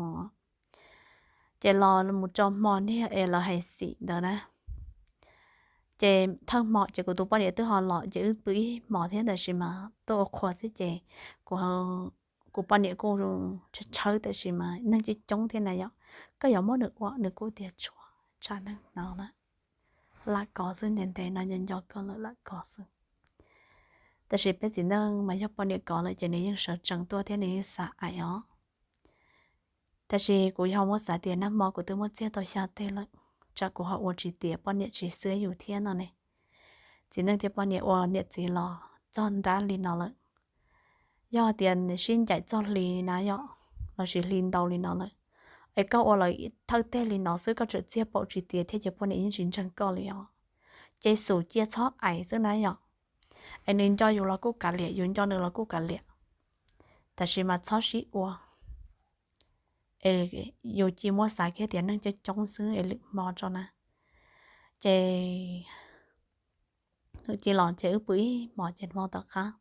Ces los mus tso hmo niag es lawv hais xim ntawd na. Ces thawj hmo ces kuv tus poj niam twb ho los ces wb pw ib hmos thiab, tab sis mas tuaj ua qhua xwb ces kuv, kuv poj niam kuj tshawb tshawb, tab sis mas neeg coob coob thiab na yom, koj yuav muab nws ua nws kuj tias tshuav, tshav neeg no na, lam kov xwb, ntev ntev no nco nco koj lawm lam kov xwb. Tab sis peb txiv neej mas yog poj niam kov lawm ces nws yeej sawv tsees tuaj thiab nws yeej xav aim os. Tab sis kuv yog muab xav tias nag hmo kuv twb muab txiag tau xya teg lawm, tsam kuv ho ua tsis tiav poj niam tsis xwb yus thiab no ne. Txiv neej thiab poj niam ua niam txiv los txog nrab li no lawm, yog tias sib ncaim txog hli na yom, lossis hli ntau li no lawm, es koj ua lawv thawj teg li no xwb koj tseem txiag paum tsis tiav thiab ces poj niam yeej tsis ntseeg koj li os. Ces xum cia txhob aim xwb na yom. Es nws nco yus los kuj kav liam, yus nco nws los kuj kav liam, tab sis mas txhob sib ua. Es yus cia muab xav kiag tias neeg coob coob xwb es lwm hmo tso na. Ces cia los ces wb pw ib hmos ces hmo tom qab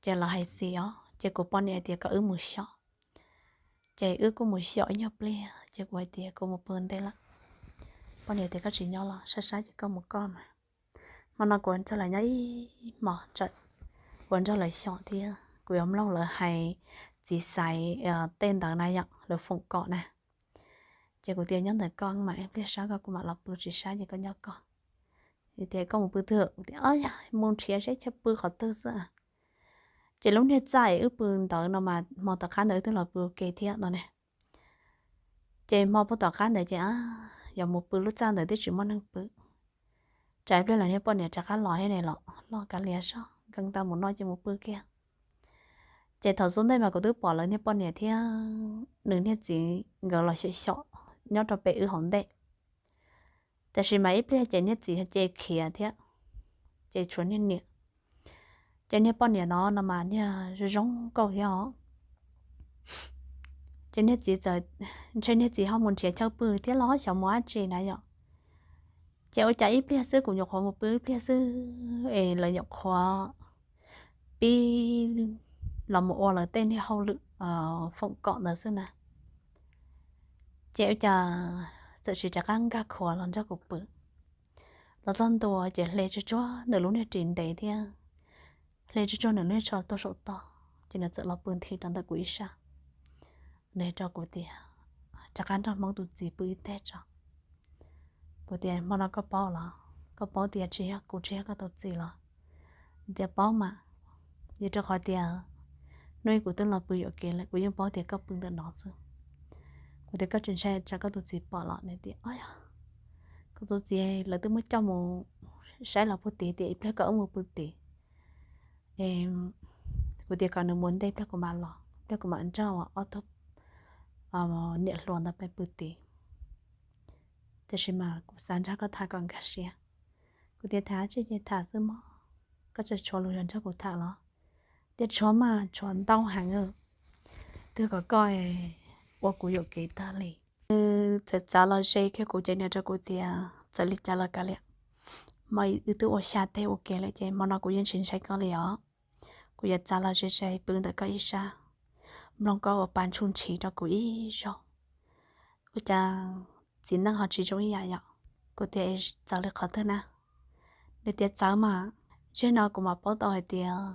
ces lawv hais xim os, ces kuv poj niam tias kom wb mus xyom. Ces wb kuj mus xyom ib nyuag pliag ces kuv hais tias kuv mus pw ntej lawm. Poj niam tias koj tsis nyob los sab sab ces koj mus koj mas. Hmo no kuv nrog lawv nyob ib hmos, kuv nrog lawv xyom thiab kuv yuav mloog lawv hais txiv xaiv tej ntawd na yom, lawv foom kom na. Ces kuv tias nyob ntawm koj mas ib pliag sab koj kuv mam los pw, tsis sab ces koj nyob koj. Tias koj mus pw twg? Kuv tias yog mus nrhiav seb chaw pw qhov twg xwb. Ces lub niag txaj es wb pw ntawd no mas hmo tom qab ntawd wb twb los pw ua ke thiab no ne. Ces hmo puag tom qab ntawd ces yuav mus pw lub txaj ntawd twb tsis muaj neeg pw. Tsam ib pliag lawv niag poj niam rov qab los thiab ne, los loj kav liam zog nkees tau mus no ces mus pw kiag. Ces thaum xub ntej mas kuv twb pom lawv niag poj niam thiab nws niag txiv nkawd los xyom xyom nyob rau pem wb hauv ntej. Tab sis mas ib pliag ces niag txiv ces khiav thiab, ces tshuav niag niam. Ces niag poj niam no no mas niag zoo zoo nkauj thiab os. Ces niag txiv txawm, ntshe niag txiv ho mus nrhiav chaw pw thiab los xyov mus dab tsi na yom. Ces ua cas ib pliag xwb kuv nyuam qhuav mus pw ib pliag xwb es lawv nyuam qhuav pib los mus ua lawv tej niag hauj lwm foom kom ntawd xwb na. Ces ua cas txawm sis rov qab nkag khuav los nrog kuv pw. Los txog ntua ces hle tsuag tsuag nws lub niag ris ntev thiab hle tsuag tsuag nws lub niag tsho tuaj saum tog ces nws txawm los pw nthi rau ntawm kuv ib sab. Nws rau kuv tias, rov qab nrog Hmoob tus txiv pw ib teg tso. Kuv tias hmo no koj paub los, koj paub tias tsis yog kuv tsis yog koj tus txiv los? Nws tias paub mas, vim rau qhov tias hnub ib kuv twb los pw yuam kev lawm kuv yeej paub tias koj pw ntawm no xwb. Kuv tias koj tsis ntshai tsam koj tus txiv pom los? Nws tias o yog, kuv tus txiv lawv twb muab coj mus saib los puag tid tias ib pliag koj wb mus pw tid. Kuv tias kom nws mus ntej pliag kuv mam los, pliag kuv mam nrog ob tug niam hluas ntawd pais pw tid. Tiam sis mas kuv xav nrog koj tham kom nkag siab. Kuv tias tham tsis ces tham xwb mog, koj tseem tshuav lus yuav nrog kuv tham los? Tias tshuav mas, tshuav ntau heev, twb kom koj ua kuv yuam kev tag li. Nws txawm txav los ze kiag kuv ces nws rau kuv tias, txawm li cas los kav liam, hmo wb twb ua xya teg ua ke lawm ces hmo no kuv yeej tsis ntshai koj li os. Kuv yuav txav los ze ze pw ntawm koj ib sab, mloog koj ua pa ntsuj ntshiv rau kuv ib zaug. Ua cas txiv neej ho tsis zoo ib yam yom? Kuv tias, txawv li qhov twg na? Nws tias txawv mas, tsam no kuv mam paub tau hais tias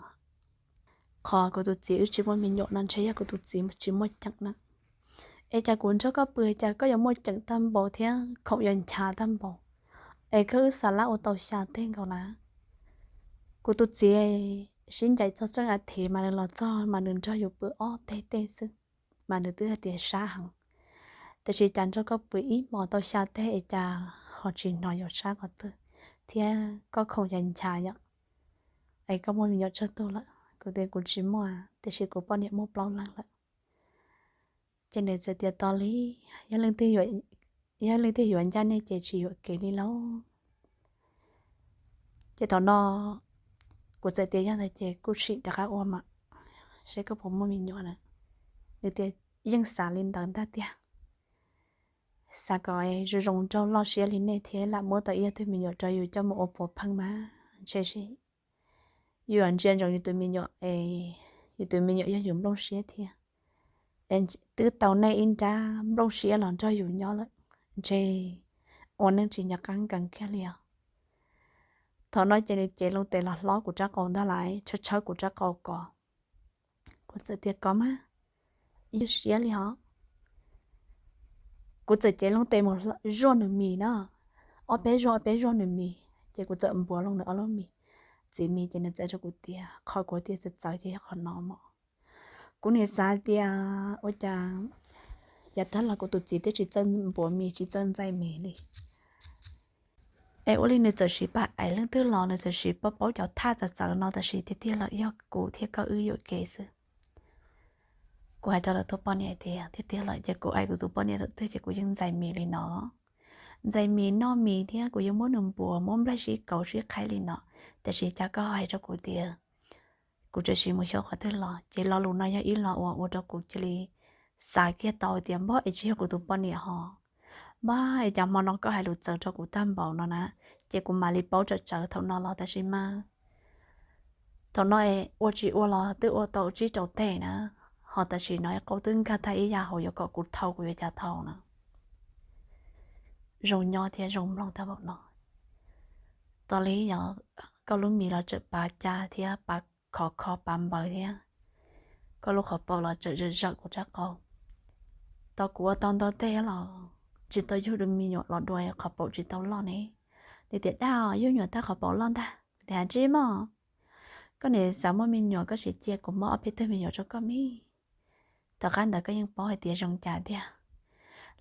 qhov kuv tus txiv wb tsis muaj me nyuam no ntshe yog kuv tus txiv tsis muaj ceem na. Es cas kuv nrog koj pw cas koj yuav muaj ceem tag npaum thiab khoom yuav ncha tag npaum, es koj wb xa lab ua tau xya teg nkaus na. Kuv tus txiv sib ncaim txog tseej a thiv mas nws los txog mas nws nrog yus pw ob teg teg xwb, mas nws twb hais tias sab heev. Tiam sis cas nrog koj pw ib hmos tau xya teg es cas ho tsis hnov yus sab qhov twg thiab koj khoom yuav ncha yom? Es koj muaj me nyuam tsawg tug lawm? Kuv tias kuv tsis muaj, tiam sis kuv poj niam muaj plaub leeg lawm. Ces nws txawm tias, tos li, yog leej twg yuav ncaj nej ces tsis yuam kev li lauj. Ces thaum no kuv txawm tias, yog ntawd ces kuj sim rov qab ua mas, seb koj puas muaj me nyuam na. Nws tias, yeej xav li ntawd ntag tiag, xav kom zoo zoo nraug loj siab li nej thiab lam muab tau ib tug me nyuam rau yus coj mus ua puav pheej mas ntshe yus yuav ntsia ntsoov yus tus me nyuam, yus tus me nyuam yog yus nplooj siab thiab. Twb tau nej ib nrab nplooj siab los nrog yus nyob lawm, ntshe ua neej tsis nco qab nkees kiag li os. Thaum no ces nws cev loo tes los hlob kuv rab qau ntag lauj, tshawb tshawb kuv rab qau kos. Kuv txawm tias, kov mas, ib siab li hos. Kuv txawm cev loo tes mus zuaj nws mis na, ob peb zuaj ob peb zuaj nws mis ces kuv txawm npuav loo nws ob lub mis, txiv mis. Ces nws txawm rau kuv tias, qhov kuv tias txawv txawv ces yog qhov no mog. Kuv nim xav tias ua cas, yav tag los kuv tus txiv twb tsis txawj npuav mis tsis txawj ntxais mis li. Es ua li nws txawm siv pab ais leej twg los nws txawm siv paub paub cov thaj txawv txawv no, tab sis tiag tiag lawm yog kuv thiab koj wb yuam kev xwb. Kuv hais rau lawv tus poj niam tias tiag tiag lawm ces kuv ais kuv tus poj niam thaum twg ces kuv yeej ntxais mis li no, ntxais mis noj mis thiab kuv yeej muab nws npuav muab nplaig sib kauv sib qhaib li no. Tiam sis cas koj hais rau kuv tias kuv tseem siv mus xyov qhov twg los, ces lo lus no yog ib lo uas ua rau kuv cia li xav kiag tau tias npog es tsis yog kuv tus poj niam hos. Npog es cas hmo no koj hais lus txawv rau kuv tag npaum no na, ces kuv mam li paub tsawv tsawv thaum no los tab sis mas thaum no es ua tsis ua los twb ua tau tsib rau teg na, hos tam sim no qau twb nkag tag ib yam hauv yuav kom kuv thau kuv yuav cas thau na. Zoo nyob thiab zoo mloog tag npaum no. Tos li yog koj lub mis los tseem pav ca thiab pav khov kho pav npawv thiab, koj lub qhov paum los tseem zawm zawm kuv rab qau. Tau kuv ua tau ntau teg los tsis tau yug dua me nyuam los dua qhov paum tsis tau loj ne. Nws tias dab, yug nyuam tag qhov paum loj ntag. Kuv tias ha tsis mog, koj nim xav muaj me nyuam koj sim cia kuv muab ob peb tug me nyuam rau koj me. Tom qab ntawd koj yeej paub hais tias zoo cas tiag.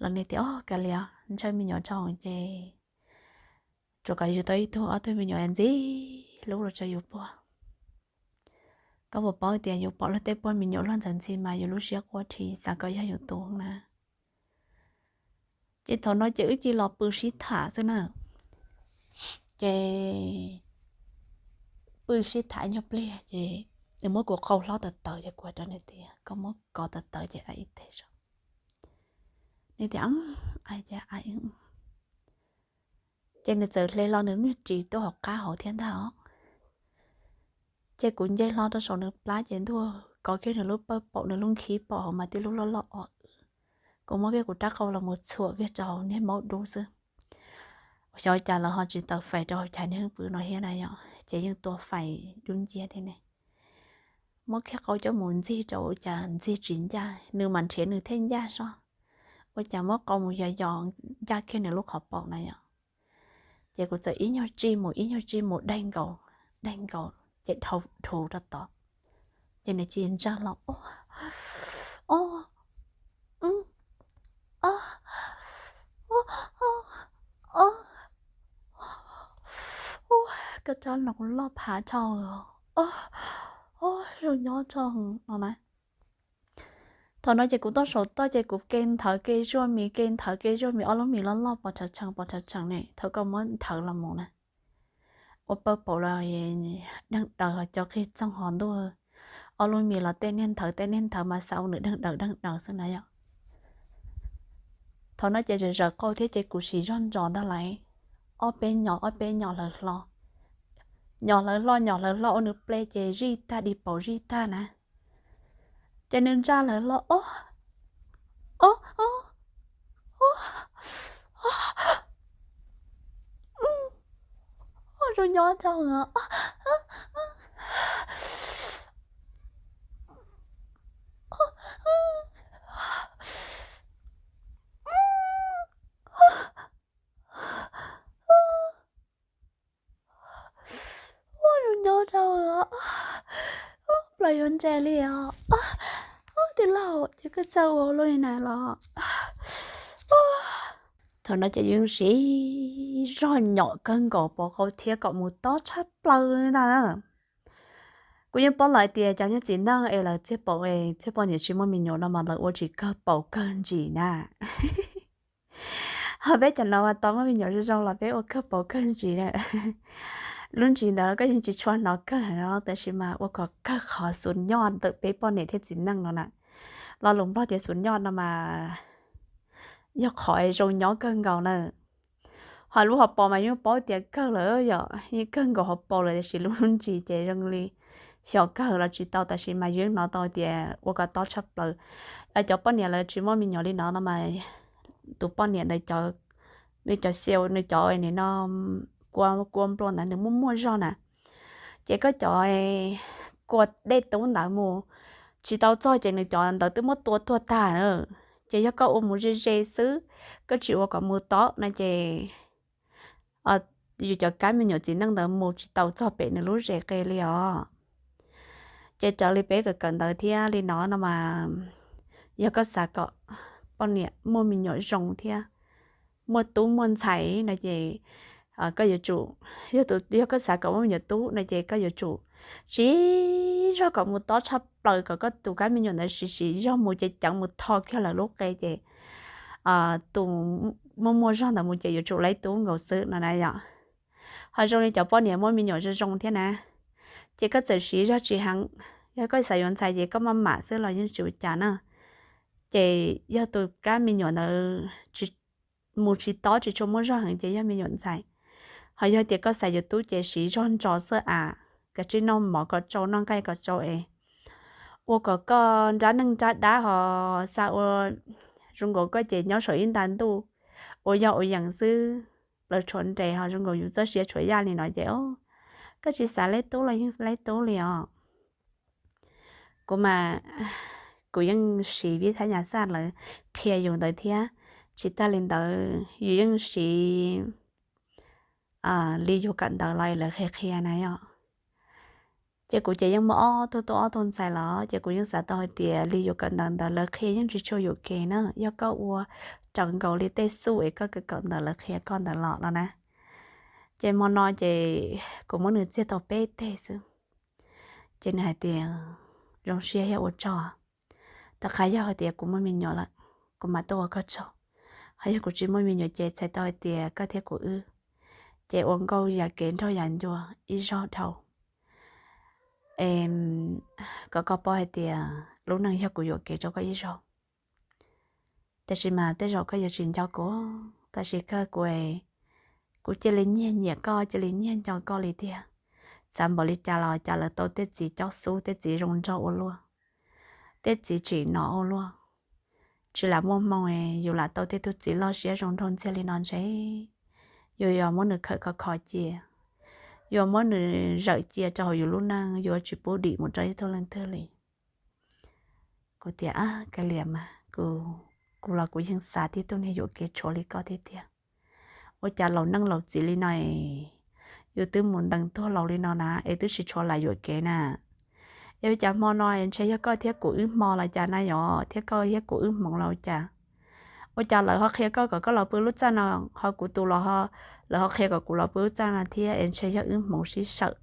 Los nws tias o kav liam, ntshaw me nyuam rau ces tsuas kom yug tau ib tug ob tug me nyuam ntxim hlub los tso yus puag. Koj puas paub tias yus pom luag tej puag me nyuam luag ntxawm ntxhi mas yus lub siab quaj dhi xav kom yog yus tus na. Ces thaum no ces wb cia li los pw sib tham xwb na. Ces pw sib tham ib nyuag pliag ces nws muab kuv qau hlob tawv tawv ces kuv hais rau nws tias koj muab kov tawv tawv ces a ib teg zog. Nws tias a, ces a. Ces nws txawm hle hlo nws lub niag ris tuaj hauv qab hauv thiab ntag os. Ces kuv nce hlo rau saum nws plab ces ntuag kov kiag nws lub pawg paum nws lub nkhib paum hauv mas tib lub loj loj os. Kuv muab kiag kuv rab qau los mus txhuam kiag rau hauv niag maub dub xwb. Xyov cas lawv ho tsis taws fais rau hauv chav niag pw no thiab na yom, ces yeej tua fais dub nciab thiab ne. Muab kiag qau coj mus ntxig rau ua cas ntxig tsis ncaj, nws mam nrhiav nws thiaj ncaj sob. Ua cas muab qau mus yos yos ncaj kiag nws lub qhov paum na yom. Ces kuv txawm ib nyuag tsij mus ib nyuag tsij mus daig nkaus, daig nkaus ces dhau dhuv rau tod. Ces nws cia li ntsaj hlo o, o, koj rab hlau loj phav dhau, zoo nyob dhau no na. Thaum no ces kuv tuaj saum toj ces kuv ke nthawv ke zuaj mis ke nthawv ke zuaj mis ob lub mis loj loj pos rhawv tshee pos rhawv tshee ne, thaum koj muab nthawv los mus na. Ua pawg paum los deeg daws ho co qig txoog ho ntuj, ob lub mis los tej niag nthawv tej niag nthawv mas xav ua nws deeg daws deeg daws xwb na yom. Thaum no ces zawv zawv qau thiab ces kuv siv zog ntsos ntag lauj. Ob peb nyom ob peb nyom hlawv hlo, nyom hlawv hlo nyom hlawv hlo ua nws ple ces zij tag di paum zij tag na. Ces nws ntsaj hlawv hlo, o, o, o, o, zoo nyob rau Ua, zoo nyob rau, plaub yuav ntseg li os. Tij laug, ces koj txawj ua luaj li na los? Thaum no ces yeej siv zog nyom kawg nkaus pov qau thiab kom mus tob tshaj plaws li ntag. Kuv yeej paub lawm tias cov niag txiv neej es lawv txiag paum es txiag poj niam tsis muaj me nyuam no mas lawv ua tsis kawg paus kawg ntsis na. Ho peb cov no mas tau muaj me nyuam zoo zoo los peb ua kawg paus kawg ntsis na. Lub ntsis ntawd koj yeej tsis tshua hnov kawg heev os, tab sis mas ua kom kawg qhov xuv nyoj ntawm peb poj niam thiab txiv neej no na. Lo lus Nplog tias xuv nyoj no mas yog qhov zoo nyob kawg nkaus na. Ho lub hauv paus mas yeej paub tias kawg lawm yom, yeej kawg nkaus hauv paus lawm, tiam sis lub ntsis ces zoo li xyov kawg los tsis tau, tab sis mas yeej hnov tau tias ua kom tob tshaj plaws. Cov poj niam lawv tsis muaj me nyuam li no no mas tus poj niam ntawd cov, nws cov xel, nws cov nim no kua, kua nplua ntawd nws muaj muaj zog na. Ces koj cov kua dej tub ntawd mus tsis tau txog ces nws cov ntawd twb muab tua tuag tag na. Ces yog koj ua mus ze ze xwb, koj tsis ua kom mus tob no ces yus cov kab me nyuam txiv neej ntawd mus tsis tau txog pem nws lub zes qe li os. Ces raws li peb kawm kawm ntawv thiab li no no mas, yog koj xav kom poj niam muaj me nyuam zoo thiab muaj tub muaj ntxhais no ces koj yuav tsum, yog, yog koj xav kom muaj me nyuam tub no ces koj yuav tsum siv zog kom mus tob tshaj plaws kom koj tus kab me nyuam ntawd siv siv zog mus ces ceev mus tho kiag lawv lub qe ces tus muaj muaj zog ntawd mus ces yuav tsum laib tub nkaus xwb no na yom. Ho zoo li cov poj niam muaj me nyuam zoo zoo thiab na, ces koj txawm siv zog tsis heev, yog koj xav yuav ntxhais ces koj maj mam xwb los yeej tsis ua cas na. Ces yog tus kab me nyuam ntawd mus tsis tob tsis tshua muaj zog heev ces yog me nyuam ntxhais. Ho yog tias koj xav yuav tub ces siv zog ntsos xwb as, kav tsij noj mov kom tsau noj nqaij kom tsau es ua kom koj nrab neej nrab dab ho xa ua zoo nkaus koj ces nyob saum ib nta ntuj ua yog ua yees xwb, lawv tshuav nres ho zoo nkaus yus txoj sia tshuav yaj li no ces koj tsis xav laib tub los yeej laib tub li os. Kuv mas kuv yeej siv vib thab nyas xaj lawv qhia yus ntawd thiab. Tsis tag li ntawd yus yeej siv li yus kawm ntawv los lawv qhia qhia na yom. Ces kuv ces yeej muaj ob tug tub ob tug ntxhais los ces kuv yeej xav tau hais tias li yus kawm ntawv ntawd lawv qhia yeej tsis tshua yuam kev na, yog koj ua raws nkaus li tej xuj es koj kawm kawm ntawv lawv qhia koj ntawd los no na. Ces hmo no ces kuv muab nws txiag tau peb teg xwb. Ces nws hais tias, zoo siab thiab ua tsaug, tom qab yog hais tias kuv muaj me nyuam lawm, kuv mam tuaj ua koj tsaug. Ho yog kuv tsis muaj me nyuam ces txhais tau hais tias koj thiab kuv wb ces ua nkauj yam kev nraug yam ncua ib zaug dhau. Kom koj paub hais tias lub neej yog kuv yuam kev rau koj ib zaug. Tab sis mas tej zaum koj yuav tsis nco kuv, tab sis kawg kuv, kuv cia li nyiag nyiam koj, cia li nyiag nco koj li tiag. Xav npaum li cas los cas lawv tau tej txiv cob xub, tej txiv zoo nraug ua luaj, tej txiv tsim no ua luaj. Tsis lam muaj hmoo, yus lam tau tej tug txiv loj siab zoo nraug ntxiag li no ntshe yus yuav muab nws khawm khov kho cia, yuav muab nws zawm cia rau hauv yus lub neej, yuav tsis pub dim mus rau ib tug leej twg li. Kuv tias, kav liam mas, kuv los kuv yeej xav tib tug niag yuam kev tshuav li koj tiag tiag. Ua cas laus neej laus txiv li no, yus twb mus ntees tuag laus li no na es twb tsis tshuav lam yuam kev na. Es ua cas hmo no ntshe yog koj thiab kuv wb hmo los cas na yom, thiab koj thiab kuv wb hmoov los ua cas? Ua cas lawv ho qhia koj kom koj los pw lub txaj no, ho kuv tus los, lawv ho qhia kom kuv los pw lub txaj no thiab es ntshe yog wb hmoov sib sawm,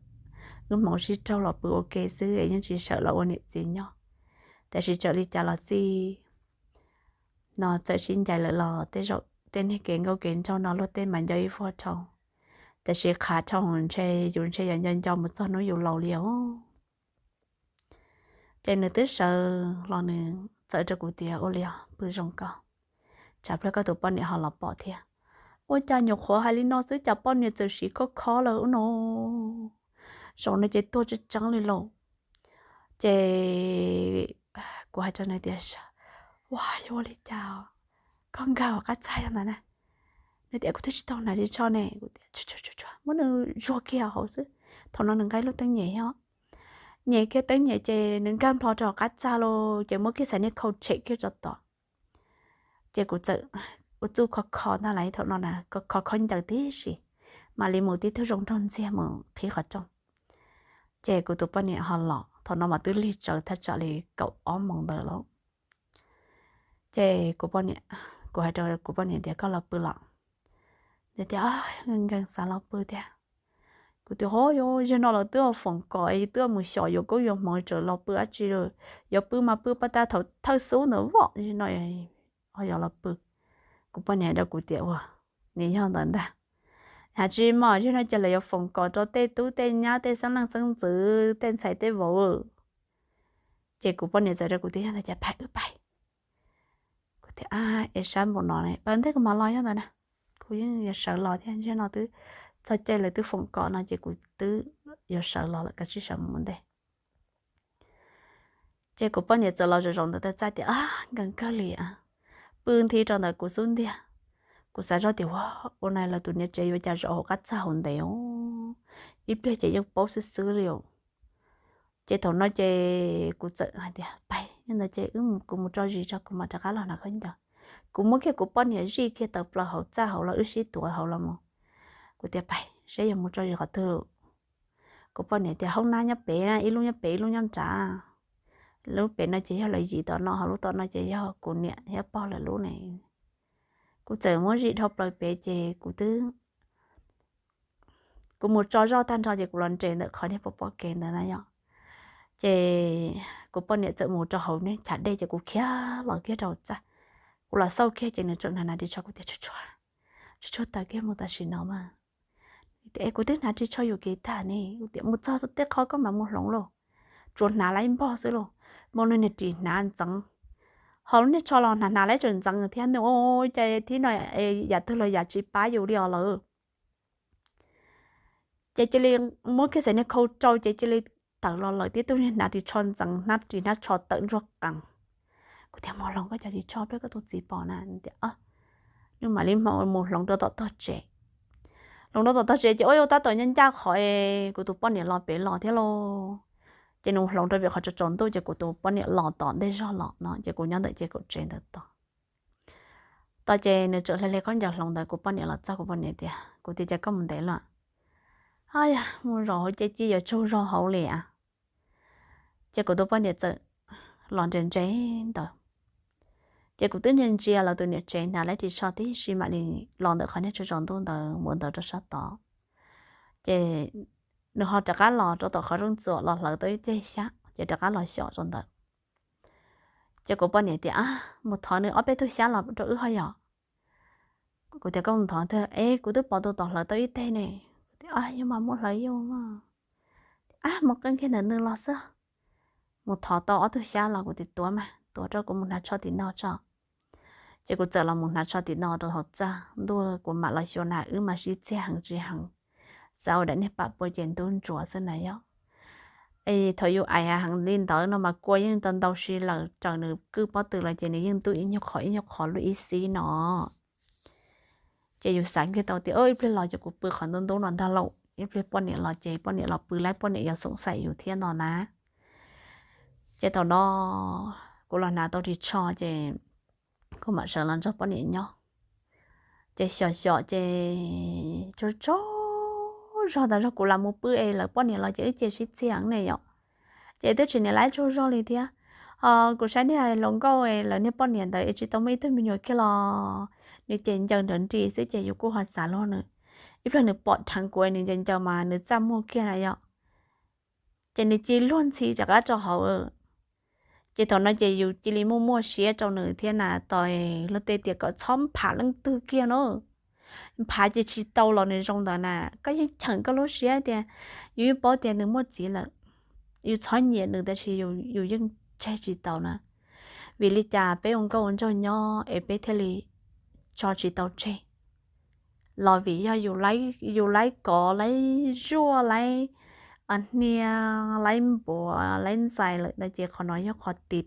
wb hmoov sib raug los pw ua ke xwb es yeej tsis sawm los ua niam txiv nyob. Tab sis txawm li cas los txij no txawm sib ncaim lawm los tej zaum tej niag kev nkauj kev nraug no luag tej mas nco ib vuag dhau, tab sis qhav dhau ntshe yus ntshe yuav nco nco mus txog hnub yus laus li os. Ces nws twb sawv los nws txawm rau kuv tias, ua li os, pw zoo koj, tsam pliag koj tus poj niam ho los pom thiab. Ua cas nyuam qhuav hais li no xwb cas poj niam txawm siv kho kho lawm ub no. Zaum no ces tuag tseeb tseeb li lauj. Ces kuv hais rau nws tias, ua, yuav ua li cas, koj nkag qab txaj yog ntawd na. Nws tias kuv twb tsis tau hnav ris tsho ne. Kuv tias muab nws zuag kiag hauv xwb. Thaum no nws nqa lub teeb nyem os, nyem kiag teeb nyem ces nws nkag nplho rau hauv qab txaj los ces muab kiag xaiv niag khau tshem kiag rau tom. Ces kuv txawm ua txuj kho kho ntag lauj, thaum no na kho kho ncaws tib si, mam li mus tib tug zoo nraug ntxiag mus qhib qhov rooj. Ces kuv tus poj niam ho los, thaum no mas twb lig tsawv thaj tsam li kaum ob moos ntawd lauj. Ces kuv poj niam, kuv hais rau kuv poj niam tias koj los pw los. Nws tias nkees nkees xav los pw tiag. Kuv tias ho yuav, zaum no lawv twb foom kom twb mus xyom yuav koob yuav hmoov tseem los pw dab tsi lawm, yuav pw mas pw pas tas thaum thawj xub ntawd vom, zaum no ho yuav los pw. Kuv poj niam hais rau kuv tias ua, nws yog ntawd ntag, hais tsis mog, zaum no ces lawv yuav foom kom rau tej tub tej nyab tej xeeb leej xeeb ntxwv tej ntxhais tej vauv. Ces kuv poj niam txawm rau kuv tias yog ntawd ces pais wb pais. Kuv tias es sab npaum no ne, pas ntej kuv mam los yog ntawd na, kuv yeej yuav sawv los thiab, zaum no twb txog caij lawv twb foom kom no ces kuv twb yuav sawv los lawm, kav tsij sawv mus ntej. Ces kuv poj niam txawm los zaum zaum ntawd tas txaj tias nkees kawg li, pw nthi rau ntawm kuv xub ntiag. Kuv xav zoj tias ua, ua no lawv tus niam tsev yuav cas zaum hauv qab txaj hauv ntev os, ib pliag ces yeej paub xwb xwb li os. Ces thaum no ces kuv txawm hais tias pais, yog ntawd ces wb, kuv mus tso zis tso kuv mam rov qab los hnav khaub ncaws. Kuv muab kiag kuv poj niam zij kiag tawm plaws hauv txaj hauv los wb sib tuav hauv los mus. Kuv tias pais seb yuav mus tso zis qhov twg. Kuv poj niam tias hoob nab nyob pem na, ib lub nyob pem ib lub nyob nrad. Lub pem no ces yog lawv yim tom no, ho lub tom no ces yog kuv niam thiab pog lawv lub ne. Kuv txawm muab zij dhau plaws pem ces kuv twb, kuv mus tso zoj tag nrho ces kuv los nres ntawm qhov niag pom pom kev ntawd na yom. Ces kuv poj niam txawm mus rau hauv niag chav dej ces kuv khiav los kiag rau txaj. Kuv los xauj kiag ces nws tseem hnav hnav ris tsho, kuv tias tsuag tsuag, tsuag tsuag taws kiag mus tam sim no mas. Tias es kuv twb hnav ris tsho yuam kev tag ne, kuv tias mus txog tej qhov koj mam mus hloov lauj, tsuas hnav laib npog xwb lauj, mus nws niag ris hnav ntxeev, ho lub niag tsho los hnav hnav laib tseem ntxeev thiab ne, ua cas thib no yam twg los yam tsis pab yus li os lawm. Ces cia li muab kiag xaiv niag khau rau ces cia li tawm los lawm, tib tug niag hnav ris tsho ntxeev, hnab ris hnab tsho tawm ntsuag qees. Kuv tias mus hloov koj cov ris tsho peb koj tus txiv pom na, tias nws mam li mus hloov rau tom tog tsev. Hloov rau tom tog tsev ces ua yuav tab tom ncaj ncaj qhov es kuv tus poj niam los pem los thiab lauj. Ces nws hloov rau pem qhov tsaus tsaus ntuj ces kuv tus poj niam los tom ntej zog los no ces kuv nyob ntawm ces kaum tsev ntawd tos. Tos ces nws tseem hle hle khaub ncaws hloov ntawd kuv poj niam los txog, kuv poj niam tias, kuv tias cas koj mus ntev lawm? Ab yog mus zaum hauv ces cia yuav tsaug zog hauv li as. Ces kuv tus poj niam txawm los nres nres ntawd. Ces kuv twb ntsia ntsia lawv tus niam tsev hnav laib ris tsho tib si mam li los ntawm qhov niag tsaus tsaus ntuj ntawd mus ntawd rau sab tod. Ces nws ho rov qab los rau tom qhov rooj txuas los hlawv tau ib ceg xyab ces rov qab los xyom rau ntawd. Ces kuv poj niam tias mus thov nws ob peb tug xyab los rau wb ho yom. Kuv tias koj mus thov twg es kuv twb pom tus tom hlawv tau ib teg ne. Kuv tias yog mas muab hlawv yus mas. Ab mus qee kiag ntawm nws los xwb. Mus thov tau ob tug xyab los kuv tias tuav mas tuav rau kuv mus hnav tsho tim no tso. Ces kuv txawm los mus hnav tsho tim no rau hauv txaj ntuj kuv mam los xyuas na wb mas sib txiag heev tsis heev. Xav ua daim niag pam pua ces ntub ntsuav xwb na yom. Es thaum yus ais heev li ntawd no mas kua yeej tau ntau si lawm raws nws kwj pob tw los ces nws yeej ntub ib nyuag qhov ib nyuag qhov lub ib xib no. Ces yus xav kiag tau tias ib pliag los ces kuv pw qhov ntub ntub no ntag lauj, ib pliag poj niam los ces poj niam los pw laib poj niam yuav xoom xaim yus thiab no na. Ces thaum no kuv los hnav tau ris tsho ces kuv mam sawv los nrog poj niam nyob. Ces xyom xyom ces tsaug tsaug zog tas zog kuv lam mus pw es lawv poj niam los ces wb cia sib txiag ne yom. Ces twb tsis niam laib tsaug zog li thiab. Ho kuv saib niag hluas nkauj lawv niag poj niam ntawd es tsis tau muaj ib tug me nyuam kiag los nws ces ncaws nrawm nris xwb ces yus kuj ho xav luag nws. Ib pliag nws pom dheev kuv nws ncaws ncaws mas nws txaj muag kiag na yom. Ces nws cia luag ntxhi rov qab rau hauv. Ces thaum no ces yus cia li muaj muaj siab rau nws thiab na, tos luag tej tias kom txhob nphav leej twg kiag no. Nphav ces tsis tau los nws zoo ntawd na, koj yeej cheem koj lub siab tias yus yeej paub tias nws muaj txiv lawm, yus txhob nyiam nws tab sis yus yeej tseg tsis tau na. Vim li cas peb ua nkauj ua nraug nyob es peb thiaj li tso tsis tau tseg los vim yog yus laib kov laib zuaj laib hnia laib npuav laib ntxais lawm no ces qhov no yog qhov tiv,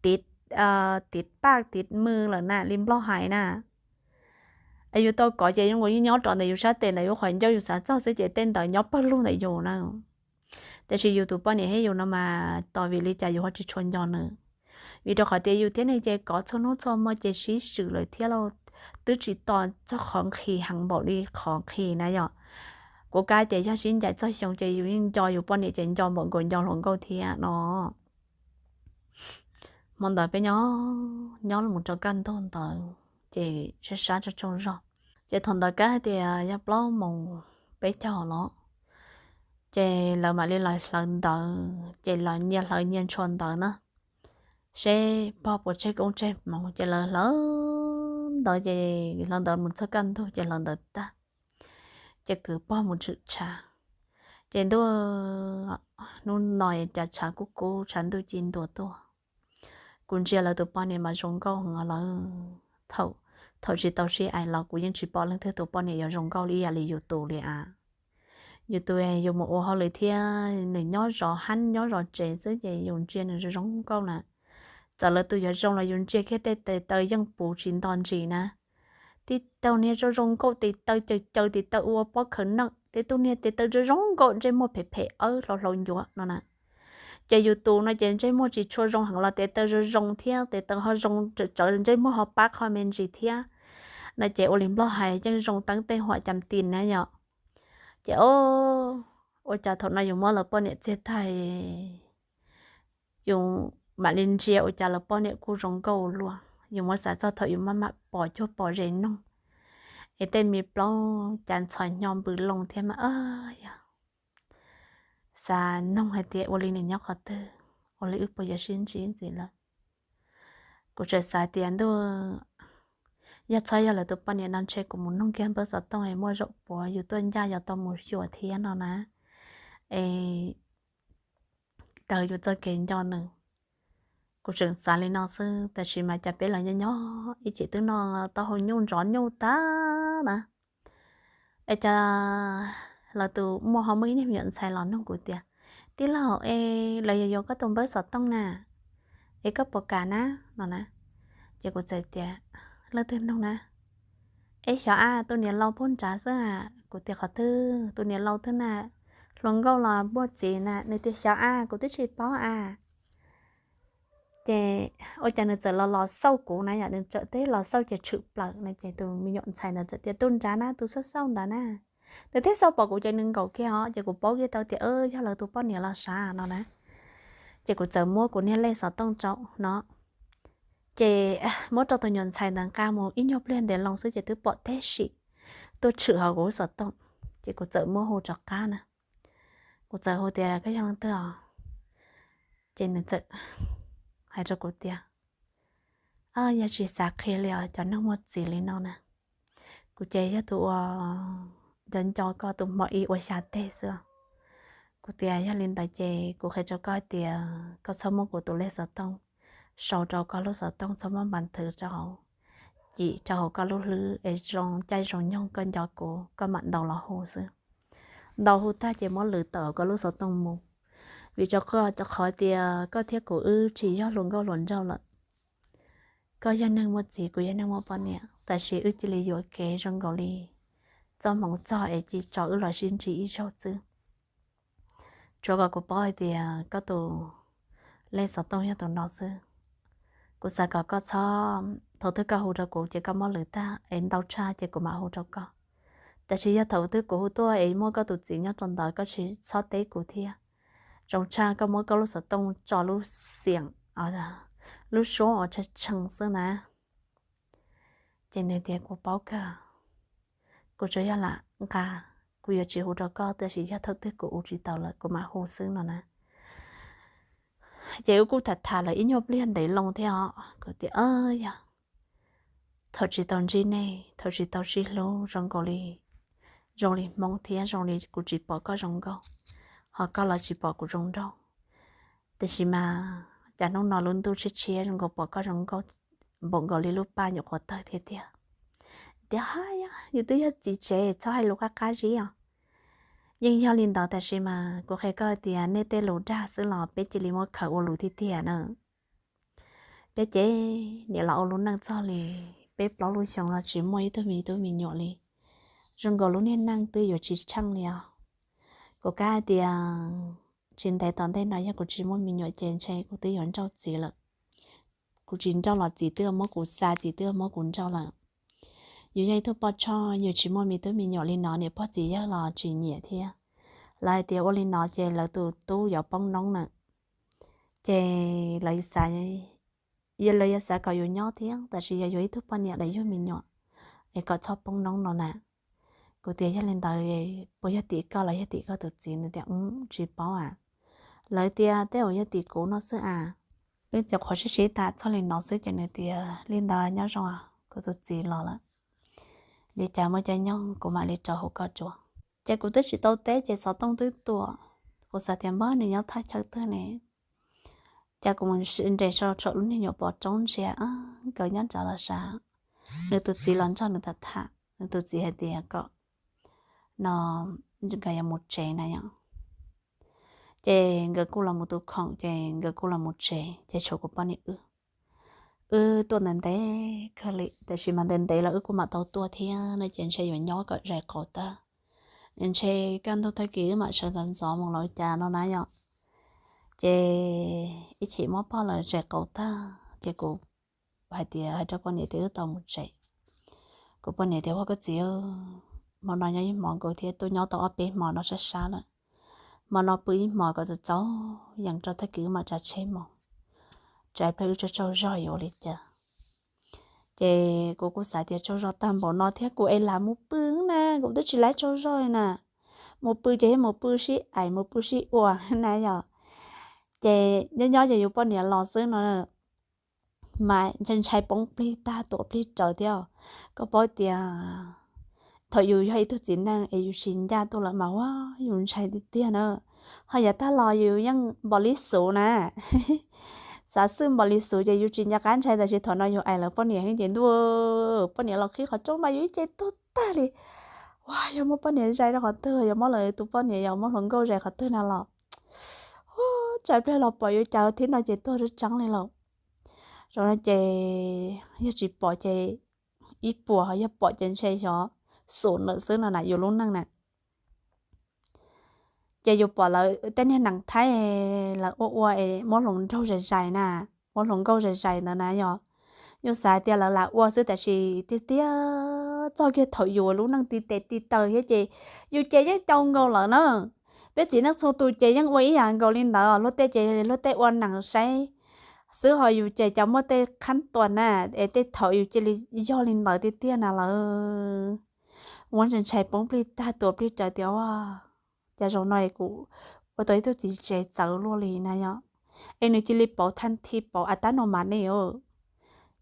tiv paj tiv mws lawm na li Nplog hais na. Yus tau kov ces zoo nkaus yeej nyob rau ntawm yus sab tes ntawm yus qhov ncauj yus xav txog xwb ces tej ntawd nyob pawg lug ntawm yus na. Tiam sis yus tus poj niam thiab yus no mas tos vim li cas yus ho tsis tshua nco nws? Vim rau qhov tias yus thiab nws ces kov txhua hnub txhua hmo ces sib swm lawm thiab lauj, twb tsis tos txog qhov nqhis heev npaum li qhov nqhis na yom. Kuv kav tias yog sib ncaim txog xyoo ces yus yeej nco yus poj niam ces nco npaum nkaus nco hluas nkauj thiab no. Hmo ntawd peb nyob nyob mus rau kaj ntug ntawd ces sab sab tsaug tsaug zog. Ces thaum ntawd kav hais tias yog plaub moos peb caug los, ces lawv mam li los hlawv ntawv ces los nyias hlawv nyias ntshua ntawv na, seb pog puas tseg koob tseg hmoov. Ces lawv hlawv ntawv ces hlawv ntawv mus txog kaj ntug ces hlawv ntawv tag, ces kwv pog mus tshwm tshav. Ces ntuj, hnub no cas tshav kub kub tshav ntuj ci ntua tuaj. Kuv ntsia lawv tus poj niam mas zoo nkauj heev lawm. Thaum tsis tau sib aim los kuv yeej tsis pom leej twg tus poj niam yuav zoo nkauj ib yam li yus tus li a. Yus tus yus mus ua hauj lwm thiab nws nyob zov hab nyob zov tsev xwb ces yus ntsia nws zoo zoo nkauj na. Txawm lawv tus yuav zoo los yus ntsia kiag tej tes taw yeej puv tsis nto ntsis na. Tej tug niag zoo zoo nkauj tes taw caws caws tes taw ua pob khaws neej, tej tug niag tes taw zoo zoo nkauj ntsej muag phem phem awb hlau hlau ncuav no na. Ces yus tus no ces ntsej muag tsis tshua zoo heev los tes taw zoo zoo thiab tes taw ho zoo tsawv ntsej muag ho pab qho me ntsis thiab no ces ua li Nplog hais yeej zoo teeb tej huam cas tis na yom. Ces ua cas thaum no yus muab lawv poj niam txiag tag, yus mam li ntsia ua cas lawv poj niam kuj zoo nkauj luaj. Yus muab xav txog thaum yus maj mam pom cuag pom ze noog es tej me plaub cas ntxhov hnyo npws loo thiab mas yog xav noog hais tias ua li nws nyob qhov twg, ua li wb puas yuav sib ntsib ntxiv lawm. Kuv tseem xav tias ntuj, yog txhob yog lawv tus poj niam no ntshe kuv mus noog kiag npawb xov tooj es muaj zaum puav yus tuaj ncaj yus tau mus xyuas thiab no na, es daws yus txoj kev nco nws. Kuv tseem xav li no xwb tab sis mas cas peb los nyob nyob ib chim twb noj taub hau nyuj ntsov nyuj tag na, es cas lawv tus muaj ho muaj ib niag me nyuam ntxhais los nug kuv tias, tij laug, es lawv yuav yuav koj tus npawb xov tooj na, es koj puas kam na? No na. Ces kuv txawm tias, leej twg nug na? Es xyov a, tus niam laus puag nrad xwb a. Kuv tias qhov twg, tus niam laus twg na? Hluas nkauj los muaj txiv na? Nws tias xyov a, kuv twb tsis paub a. Ces ua cas nws txawm los los xauj kuv na yom, nws txawm teb los xauj ces tshwm plaws no ces tus me nyuam ntxhais ntawd txawm tias tus nrad na, tus xauj xauj nrad na. Nws thiaj xauj pom kuv ces nws nkaum kiag os, ces kuv paub kiag tau tias yog lawv tus poj niam los sav no na. Ces kuv txawm muab kuv niag lej xov tooj rau no, ces muab rau tus nyuam ntxhais ntawd nqa mus ib nyuag pliag ntev loo xwb ces twb pom teb sim tuaj tshwm hauv kuv lub xov tooj. Ces kuv txawm muab hu rov qab na, kuv txawm hu tias koj yog leej twg os? Ces nws txawm hais rau kuv tias, yog tsis xav qhia li os, cov neeg muaj txiv li no na. Kuv ces yog tus uas nco nco koj tus hmo ib ua xya teg xwb. Kuv tias yog li ntawd ces kuv qhia rau koj hais tias koj txhob muab kuv tus lej xov tooj sau rau koj lub xov tooj, txhob muab npas thwv rau hauv, cim rau hauv koj lub hlwb es zoo caij zoo nyoog koj nco kuv koj mam ntaus los hu xwb. Ntaus hu tag ces muab lwv tawm hauv koj lub xov tooj mus, vim rau qhov tias koj thiab kuv wb tsis yog hluas nkauj hluas nraug lawm. Koj yog neeg muaj txiv, kuv yog neeg muaj poj niam, tab sis wb cia li yuam kev zoo nkaus li txoj hmoov txog es cia tso wb los sib ntsib ib zaug xwb. Tsuav kom kuv paub hais tias koj tus lej xov tooj yog tus no xwb. Kuv xav kom koj txhob, thaum twg koj hu rau kuv ces koj muab lwv tag es ntau tshaj ces kuv mam hu rau koj. Tab sis yog thaum twg kuv hu tuaj es muaj koj tus txiv nyob rau ntawd koj tsis txhob teb kuv thiab. Zoo tshaj koj muab koj lub xov tooj tso lub xiam, lub suab uas tshee tshee xwb na. Ces nws tias kuv paub kawg, kuv tsuas yog lam nqa, kuv yuav tsis hu rau koj, tab sis yog thaum twg kuv ua tsis tau lawm kuv mam hu xwb no na. Ces wb kuj tham tham lawm ib nyuag pliag ntev loo thiab os, kuv tias yog thaum tsis tau ntsib nej, thaum tsis tau sib hlub zoo nkaus li, zoo li Hmoob thiab zoo li kuv tsis pom koj zoo nkauj, ho koj los tsis pom kuv zoo nraug. Tab sis mas cas hnub no lub ntuj tshiab tshiab zoo nkaus pom koj zoo nkauj npaum nkaus li lub paj nyuam qhuav tawg thiab tiag. tias, Haj yog, yus twb yog txiv tsev, txhob hais lus qab qab zib os. Yeej yog li ntawd tab sis mas kuv qhia koj tias nej tej lus dag xwb los peb cia li muab khaws ua lus tiag tiag na. Peb ces niam los ua lub neej txog li peb plaub lub xyoo los tsis muaj ib tug me tub me nyuam li. Zoo nkaus lub niag neej twb yuav tsis tsheej li os. Kuv kav hais tias tsis ntev tom ntej no yog kuv tsis muaj me nyuam ces ntshe kuv twb yuav nrauj txiv lawm. Kuv tsis nrauj los txiv twb muab kuv xa, txiv twb muab kuv nrauj lawm. Yus yog ib tug poj tshoj, yus tsis muaj me tub me nyuam li no niam pog txiv yawg los tsis nyiam thiab. Lawv hais tias ua li no ces lawv tus tub yuav poob noob na. Ces lawv xav, lawv yuav xav kom yus nyob thiab tab sis yog yuav ib tug poj niam los yug me nyuam es kom txhob poob noob no na. Kuv tias yog li ntawd puas yog tim koj los yog tim koj tus txiv? Nws tias tsis paub a. Lawv tias tej zaum yog tim kuv no xwb a. Wb cov qhuav sib sib tham txog li no xwb ces nws tias li ntawd nyob zoo, kuv tus txiv los lawm. Li cas muaj caij nyoog kuv mam li rov hu koj tsuas. Ces kuv twb tsis tau teb ces xov tooj twb tuaj. Kuv xav tias npawg nws nyob thaj chaw twg ne. Ces kuv mus nres saum lub niag nyuam pov roob ntsia nkawd nyob nrad los sav. Nws tus txiv los nrog nws tham tham, nws tus txiv hais tias kom no nkawd yuav mus tsev na yom. Ces nkawd kuj los mus tus khoom ces nkawd kuj los mus tsev ces tshuav kuv poj niam wb. Wb tuaj ntev ntev kawg li tab sis mas ntev ntev los wb kuj mam tau tuaj thiab no ces ntshe yuav nyob kom zais qaum tag. Ntshe kaj ntug tag kis wb mam sawv ntxov ntxov mus los cas no na yom. Ces ib chim muab pog lawv zais qaum tag ces kuv hais tias hais rau poj niam tias wb tau mus tsev. Kuv poj niam tias ua koj txiv, hmo no nyob ib hmo nkaus thiab, tuaj nyob tau ob peb hmo no sab sab lawm. Hmo no pw ib hmo kom txaus txaus yees rau tag kis wb mam tsav tsheb mus. Tsam ib pliag wb tsaug tsaug zog yuav ua li cas. Ces kuv kuj xav tias tsaug zog tag npaum no thiab kuv es lam mus pw na, kuv twb tsis laib tsaug zog li na. Mus pw ces mus pw sib aim mus pw sib ua na yom. Ces nyob nyob ces yus poj niam los xwb no mas ntshai ntshai poob plig tag tuam plig raws thiab. Koj paub tias thaum yus yog ib tug txiv neej es yus tsis ncaj tuaj lawm mas ua yus ntshai tiag tiag na. Ho yav tag los yus yeej npaum li xuv na. Xav xwb npaum li xuv ces yus tsis nco qab ntshai tab sis thaum no yus aim lawv poj niam heev ces ntuj, poj niam los qhib qhov rooj mas yus ib ce tuag tag li. Ua yog muab poj niam zais rau qhov twg, yog muab lawv tus poj niam yog muab hluas nkauj zais qhov twg na los tsam pliag los pom yus cas thiab no ces tuag tseeb tseeb li lawm. Zaum no ces yog tsis pom ces ib puas, yog pom ces ntshe xyov xum lawm xwb no na yus lub neej na. Ces yus pom lawv tej niag nees Thaib lawv ua ua es muab hluas nraug zais zais na, muab hluas nkauj zais zais ntawd na yom. Yus xav tias lawv lam ua xwb tab sis tiag tiag txog kiag thaum yus lub neej tib tes tib taw thiab ces yus ces yeej cau nkaus lawm na. Peb txiv neej txhua tus ces yeej ua ib yam nkaus li ntawd, luag tej ces luag tej ua nees saib xwb ho yus ces cov muaj tej qhab tuas na, es tej thaum yus cia li yog li ntawd tiag tiag na lawm. Muab ntshai ntshai poob plig tag tuam plig raws tias ua cas zaum no es kuv ua tau ib tug txiv tsev txawv luaj li na yom. Es nws cia li pauv thaj thi pauv a tab no mas ne,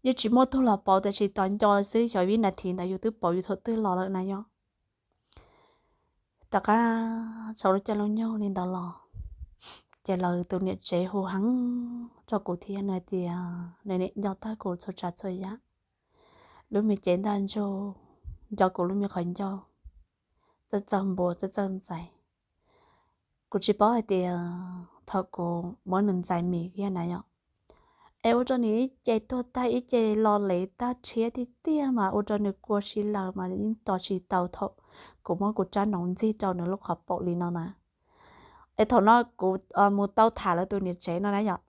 yeej tsis muaj tug los pauv tab sis tos nco xwb xyov vib nas this ntawd yus twb pauv yus thaum twg los lawm na yom. Tom qab tsaus lub caij lub nyoog li ntawd los ces lawv tus niam tsev hu heev rau kuv thiab nws tias nws niam nco tag kuv txhua tsav txhua yam, lub me cev ntaj ntsug, nco kuv lub me qhov ncauj, txawj txawj npua txawj txawj ntxais. Kuv tsis paub hais tias thaum kuv muab nws ntxais mis kiag na yom, es ua rau nws ib ce tuag tag ib ce lo lev tag rhiab tiag tiag mas ua rau nws kua si lawm mas yeej tos tsis tau thaum kuv muab kuv rab noov ntxig rau nws lub qhov paum li no na. Es thaum no kuv mus tau tham lawv tus niam tsev no na yom,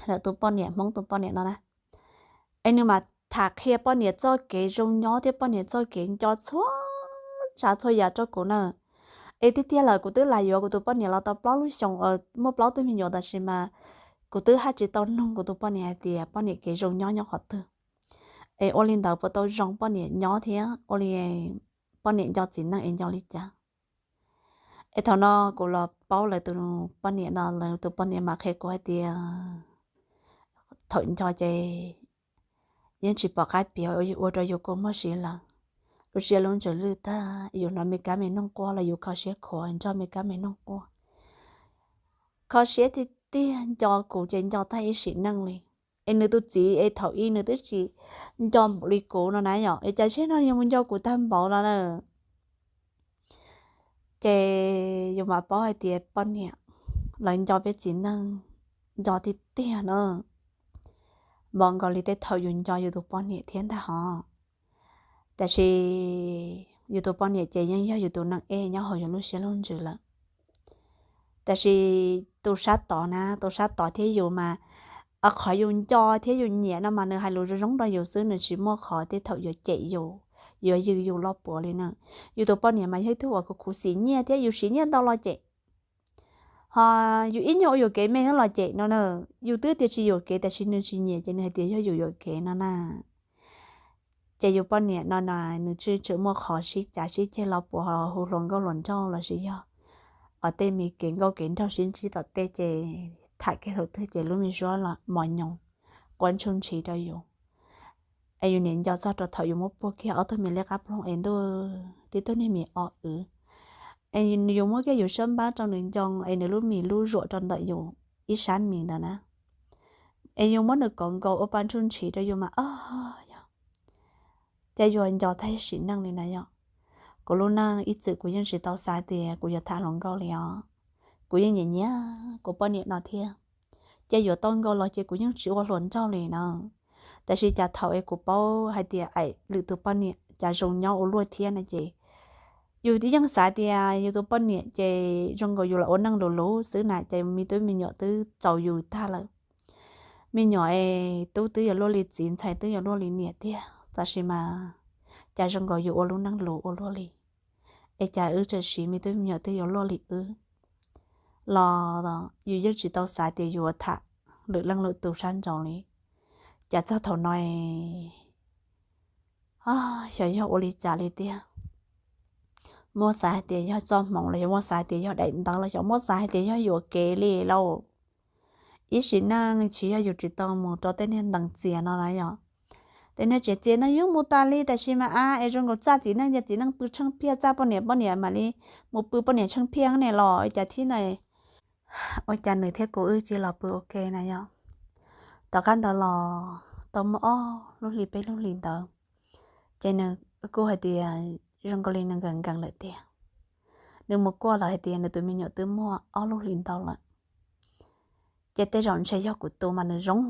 lawv tus poj niam Hmoob tus poj niam no na. Es nws mas tham qhia poj niam txoj kev zoo nyob thiab poj niam txoj kev nco txhua tsav txhua yam rau kuv na. Es tiag tiag lawm kuv twb lam yuav kuv tus poj niam los tau plaub lub xyoos, muaj plaub tug me nyuam tab sis mas kuv twb haj tsis tau nug kuv tus poj niam hais tias poj niam kev zoo nyob nyob qhov twg, es ua li ntawd puas tau zoo poj niam nyob thiab ua li poj niam nco txiv neej es nco li cas. Es thaum no kuv los paub lawv tus poj niam no, lawv tus poj niam mas qhia kuv hais tias thaum nco ces yeej tsis pom qab piav ua rau yus kua muag siv lawm. Lub siab lub ntsws lwj tag, yus hnov me kab me noog quaj los yus kho siab khuav nrog me kab me noog quaj. Kho siab tiag tiag, nco kuv ces nco tag ib sim neej li. es nws tus txiv es thaum ub nws twb tsis nco npaum li kuv no na yom, es cas zaum no yuav mus nco kuv tag npaum no lawm. Ces yus mam paub hais tias poj niam lawv nco peb txiv neej nco tiag tiag na, npaum nkaus li tej thaum yus nco yus tus poj niam thiab ntag hos. Tab sis yus tus poj niam ces yeej yog yus tus neeg ej nyob hauv yus lub siab lub ntsws lawm. Tab sis tus sab tod na, tus sab tod thiab yus mas, qhov yus nco thiab yus nyiam no mas nws hais lus zoo zoo rau yus xwb, nws tsis muaj qhov tej thaum yuav cem yus, yuav yws yus los puav li na. Yus tus poj niam mas yog ib tug uas khuv khuv siv nyiaj thiab yus siv nyiaj ntau los cem. Hos yus ib nyuag ua yuam kev me los cem no na, yus twb tias tsis yuam kev tab sis nws tsis nyiam ces nws hais tias yog yus yuam kev no na. Ces yus poj niam no na, nws tseem muaj qhov sib cav sib ceg los puav, hu hluas nkauj hluas nraug los sis yog tej me kev nkauj kev nraug sib ntsib tom tej ces tham kiag thaum twg ces lub me suab los mos nyoos, quaj ntsuj ntshiv rau yus. Es yus niaj nco txog rau thaum yus muab puag kiag ob tug me liab qab ploog es ntuj tib tug niag me o wv, es yus muab kiag yus sab npab rau nws nco es nws lub mis lub zuam rau ntawm yus ib sab mis ntawd na, es yus muab nws kov nkaus ua pa ntsuj ntshiv rau yus mas o, yog, ces yus nco tag sim neej li na yom. Kuv lub neej ib txwm kuv yeej tsis tau xav tias kuv yuav tham hluas nkauj li os. Kuv yeej nyiam nyiam kuv poj niam no thiab, ces yuav tau nkaus los ces kuv yeej tsis ua hluas nraug li na. Tab sis cas thaum es kuv paub hais tias aim lwm tus poj niam cas zoo nyob ua luaj thiab no ces yus yeej xav tias yus tus poj niam ces zoo nkaus yus los ua neej luv luv xwb na, ces me tub me nyuam twb txaus yus tag lawm. Me nyuam es tub twb yuav luaj li txiv, ntxhais twb yuav luaj li niam tiag, tab sis mas cas zoo nkaus yus ua lub neej luv ua luaj li. Es cas wb tseem siv me tub me nyuam twb yuav luaj li wb los yus yeej tsis tau xav tias yus yuav tham lwm leej lwm tus sab nraud li. Cas txog thaum no xyov yog ua li cas li tiag. Muab xav hais tias yog txoj hmoov los yog muab xav hais tias yog daim ntawv los yog muab xav hais tias yog yuam kev li lauj. Ib sim neej tsis yog yus tsis tau mus rau tej niag ntees txias no na yom. Tej niag tsev txias no yeej mus tas li, tab sis mas a es zoo nkaus txaj txiv neej ces txiv neej pw tsheej phiaj, txaj poj niam poj niam mam li mus pw poj niam tsheej phiaj ne los cas thiab na. Ua cas nws thiab kuv wb cia los pw ua ke na yom. Tom qab ntawd los tau muaj ob lub hlis peb lub hlis ntawd, ces nws kuj hais tias zoo nkaus li nws nkees nkees lawm tiag. Nws mus kuaj los hais tias nws tus me nyuam twb muaj ob lub hlis ntau lawm. Ces tej zaum ntshe yog kuv tus mas nws zoo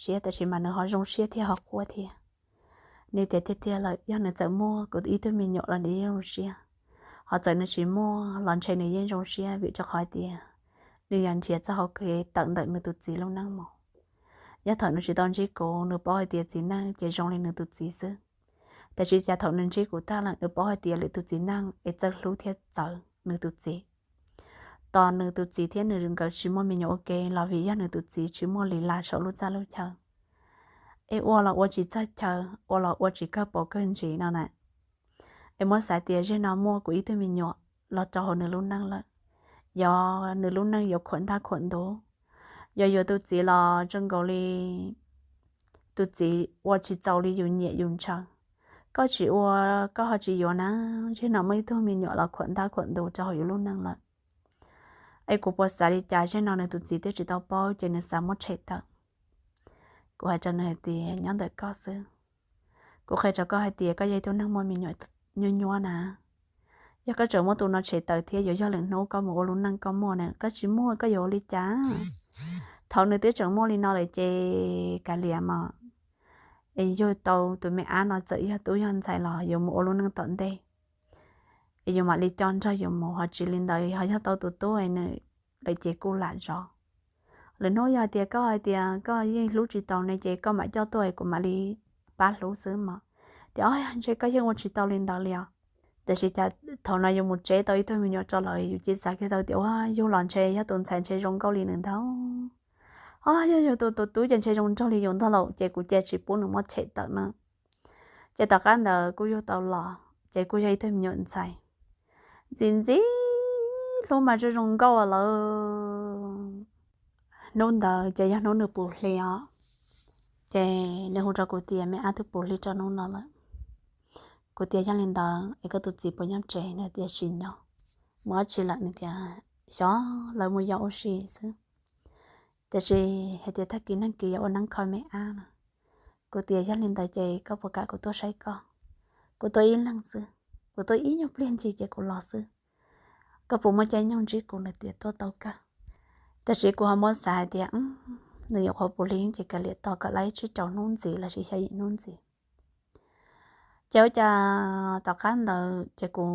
siab, tab sis mas nws ho zoo siab thiab ho quaj thiab. Nws tias tiag tiag lawm, yog nws txawm muaj kuv ib tug me nyuam los nws yeej zoo siab, ho txawm nws tsis muaj los ntshe nws yeej zoo siab vim rau qhov tias nws yog nrhiav txoj hau kev tawm ntawm nws tus txiv lub neej mus. Yog thaum nws tsis tau ntsib kuv, nws paub hais tias txiv neej ces zoo li nws tus txiv xwb. Tab sis cas thaum nws ntsib kuv tag lawm, nws paub hais tias lwm tus txiv neej es txawj hlub thiab txawv nws tus txiv. Tos nws tus txiv thiab nws nkawd tsis muaj me nyuam ua ke los vim yog nws tus txiv tsis muaj li las saum lub txaj lub chaw, es ua los ua tsis txog chaw, ua los ua tsis kawg paus kawg ntsis no na. Es muab xav tias zeg no muaj kuv ib tug me nyuam los rau hauv nws lub neej lawm, yog nws lub neej yuav khuam ntaj khuam ntuv. Yog yuav tus txiv los zoo nkaus li tus txiv ua tsis txaus li yus nyiam yus ntshaw. Koj tsis ua, koj ho tsis yuav na, zeg no muaj ib tug me nyuam los khuam ntaj khuam ntuv rau hauv yus lub neej lawm. Es kuv puas xav li cas zeg no nws tus txiv twb tsis tau paub ces nws xav muab tshem tawm. Kuv hais rau nws hais tias nyob ntawm koj xwb. Kuv qhia rau koj hais tias koj yog ib tug neeg muaj me nyuam nyuaj nyuaj na. Yog koj tseem muab tus no tshem tawm thiab yuav yog lwm hnub koj mus ua lub neej koj muaj na, koj tsis muaj koj yuav ua li cas? Thaum nws twb tseem muaj li no lawm ces kav liam mas, es yug tau tus me ab no txawm yog tub yog ntxhais los yuav mus ua lub neej tom ntej, es yus mam li coj nrog yus mus, ho tsis li ntawd ho yog tau tus tub es nws lawm ces kuj lam zov. Lwm hnub yog hais tias koj hais tias koj yeej hlub tsis tau ne ces koj mam coj tuaj es kuv mam li pab hlub xwb mas. Tias o, ntshe koj yeej ua tsis tau li ntawd li os. Tiam sis cas thaum no yus mus tseb tau ib tug me nyuam rau lawm yus cia xav kiag tau tias ua yug los ntshe yog tus ntxhais ntshe zoo nkauj li nws ntag. O, yog yus tus tus tub ces ntshe zoo nraug li yus ntag lauj, ces kuv cia tsis pub nws muab tshem tawm na. Ces tom qab ntawd kuj yug tau los ces kuj yog ib tug me nyuam ntxhais ntxim ntxim hlub mas zoo zoo nkauj lawm. Hnub ntawd ces yog hnub nws puv hli os. Ces nws hu rau kuv tias me ab, twb puv hli rau hnub no lawm. Kuv tias yog li ntawd es koj tus txiv puas nyob tsev? Nws tias tsis nyob. Mus dab tsi lawm? Nws tias xyov, lawv mus yos ua si xwb. Tiam sis hais tias tag kis neeg kis yuav ua neeb kho me ab no. Kuv tias yog li ntawd ces koj puas kam kuv tuaj saib koj? Kuv tuaj ib leeg xwb, kuv tuaj ib nyuag pliag ntsis ces kuv los xwb. Koj puas muaj caij nyoog ntsib kuv? Nws tias tuaj tau kawg. Tiam sis kuv ho muab xav hais tias nws yuav qhuav puv hli ces kav liam tos kom lawv tsib rau hnub ntxiv los sis xya yim hnub ntxiv. Ces ua cas tom qab ntawd ces kuv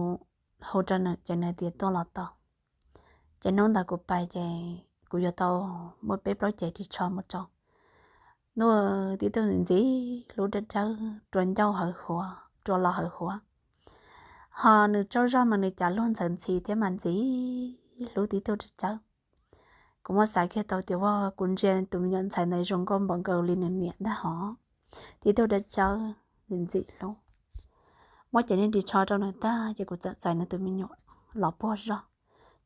hu rau nws ces nws tias tuaj los tau. Ces hnub ntawd kuv pais ces kuv yuav tau muaj peb plaub cev ris tsho mus rau nws, tib tug ntxim ntxim hlub dawb dawb, rua ncauj hawv huav, rua los hawv huav. Ho nws tsaug zog mas nws cas luag ntxhawv ntxhi thiab mas ntxim hlub tib tug dawb dawb. Kuv muab xav kiag tau tias ua kuv ntsia tus me nyuam ntxhais ntawd zoo nkauj npaum nkaus li nws niam ntag hov, tib tug dawb dawb, ntxim ntxim hlub. Muab cev niag ris tsho rau nws tag ces kuv txawm txais nws tus me nyuam los puag zog,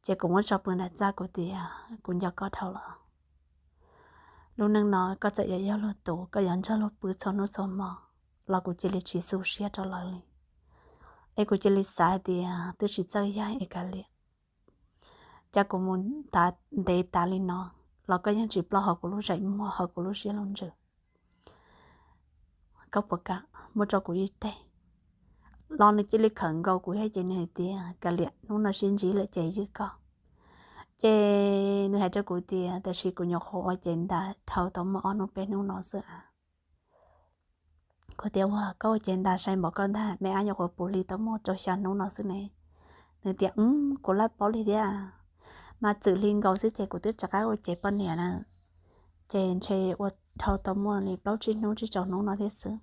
ces kuv muab tso pw nram txaj, kuv tias kuv nco koj dhau lawm. Lub neej no koj txawm yuav yog luag tus, koj yuav nrog luag pw txhua hnub txhua hmo los kuv cia li tsis xu siab rau lawv li. Es kuv cia li xav hais tias twb tsis txawj yaig es kav liam, cas kuv mus ntev tas li no los koj yeej tsis ploj hauv kuv lub zeem muag, hauv kuv lub siab lub ntsws. Koj puas kam muab rau kuv ib teg? Los nws cia li khawm nkaus kuv thiab ces nws hais tias kav liam, hnub no sib ntsib lawm ces ywj koj. Ces nws hais rau kuv tias tab sis kuv nyuam qhuav ua cev ntas dhau tau muaj ob hnub peb hnub no xwb a. Kuv tias ua koj ua cev ntas sai npaum koj ntag, me ab nyuam qhuav puv hli tau muaj rau xya hnub no xwb ne. Nws tias kuv laj paub li thiab, mas txwm hli nkaus xwb ces kuv twb rov qab ua cev poj niam na, ces ntshe ua dhau tau muaj li plaub tsib hnub tsib rau hnub no thiab xwb.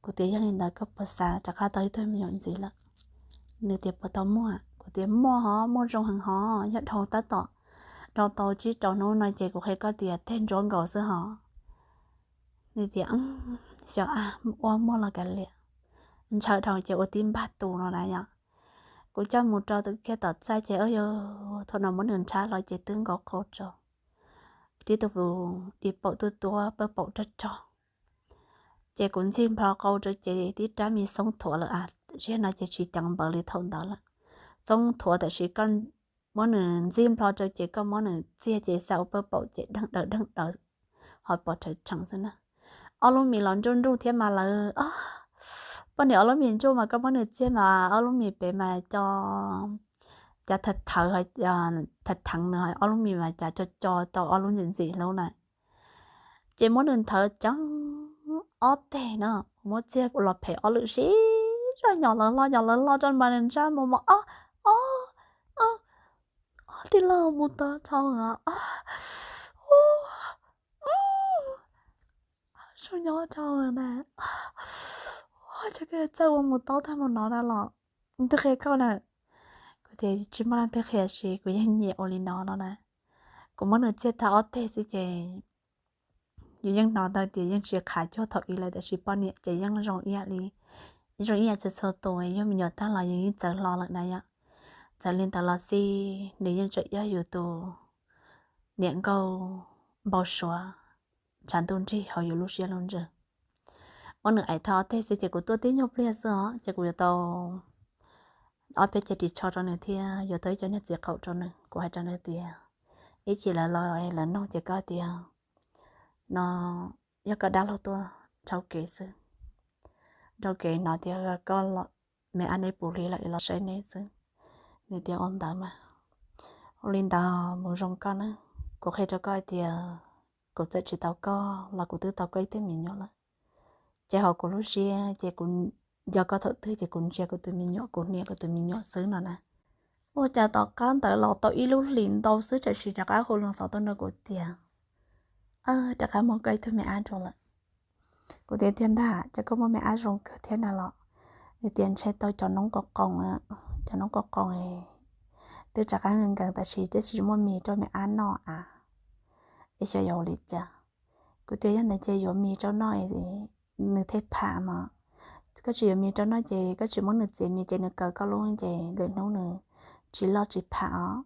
Kuv tias yog li ntawd koj puas xav rov qab tau ib tug me nyuam ntxiv lawm? Nws tias puas tau muaj? Kuv tias muaj hov, muaj zoo heev hov, yog dhau tab tom dhau tau tsib rau hnub no ces kuv qhia koj tias teg ntsuab nkaus xwb hov. Nws tias xyov a, ua muaj los kav liam, ntshaw dhau ces ua tib npag tus no na yom. Kuv coj mus rau kiag tom txaj ces yog thaum no muab nws nrhab los ces twb nkaus qau rau, tib tug di paum tuaj tuab pawg paum rog rog. Ces kuv ntxig nplho qau rau ces tib rab me xoob thuav lawm a, ziag no ces tsis ceev npaws li thaum ntawd lawm. Xoob thuav tab sis koj muab nws ntxig nplho rau ces koj muab nws txiag ces xav ua pawg paum ces deeg daws deeg daws ho pom rhawv rheev xwb na. Ob lub mis los nruj nruj thiab mas lawv, poj niam ob lub mis nruj mas koj muab nws txiag mas ob lub mis pem mas co cas thawv thawv, thawv theev nws, ob lub mis mas cas co co tau ob lub ntxim ntxim hlub na. Ces muab nws nthawv ceev ob teg no, muab txiag los phem ob lwm sib zog nyo lawv lo nyo lawv lo rau mas nws ntsaj mus mos ob, ob, ob tij laug mus tod dhau, zoo nyob dhau na, txawj ua mus taub tag mus no na los twb qhia koj na. Kuv tias tsis muaj leej twg qhia sis kuv yeej nyiam ua li no no na. Kuv muab nws txiag tag ob teg xwb ces yus yeej hnov tau tias yeej tsis qhav cuag thaum ub lawm tab sis poj niam ces yeej zoo ib yam li, zoo ib yam txhua txhua tus, yug me nyuam tag los yus yeej txawv hlo lawm na yom. Txawm li ntawd los xij nws yeej tseem yog yus tus niam nkauj npau suav tshav ntuj nrig hauv yus lub siab lub ntsws. Muab nws aim tag ob teg xwb ces kuv tuaj tib nyuag pliag xwb os ces kuv yuav tau ob peb cev ris tsho rau nws thiab yuav tau ib co niag txiv qaum rau nws. Kuv hais rau nws tias ib chim lawv los lawv nug ces koj tias no yog koj dab laug tuaj dhau kev xwb, dhau kev hnov tias koj me ab neb puv hli lawm los saib neb xwb. Nws tias ua ntawd mas, ua li ntawd mus zoo koj na. Kuv qhia rau koj hais tias kuv txawm tsis tau koj los kuv twb tau koj ib tug me nyuam lawm. Ces hauv kuv lub siab ces kuv nco koj thaum twg ces kuv ntsia kuv tus me nyuam, kuv niam kuv tus me nyuam xwb no na. Ua cas tom qab ntawd los tau ib lub hlis ntau xwb tam sim rov qab hu loo xov tuaj nrog kuv tias rov qab muaj koj ib tug me ab rau lawm. Kuv tias tiag ntag, cas koj muaj me ab zoo kawg thiab na los? Nws tias ntshe tau cov noob qos qoos, cov noob qos qoos twb rov qab nkees nkees tam sim twb tsis muaj mis rau me ab noj a. Es xyov yuav ua li cas. Kuv tias yog ntawd ces yuav mis rau noj, nws thiaj pham mas. Koj tsis yuav mis rau noj ces koj tsis muab nws txiav mis ces nws kaw koj lub ces lwm hnub nws tsis loj tsis pham os.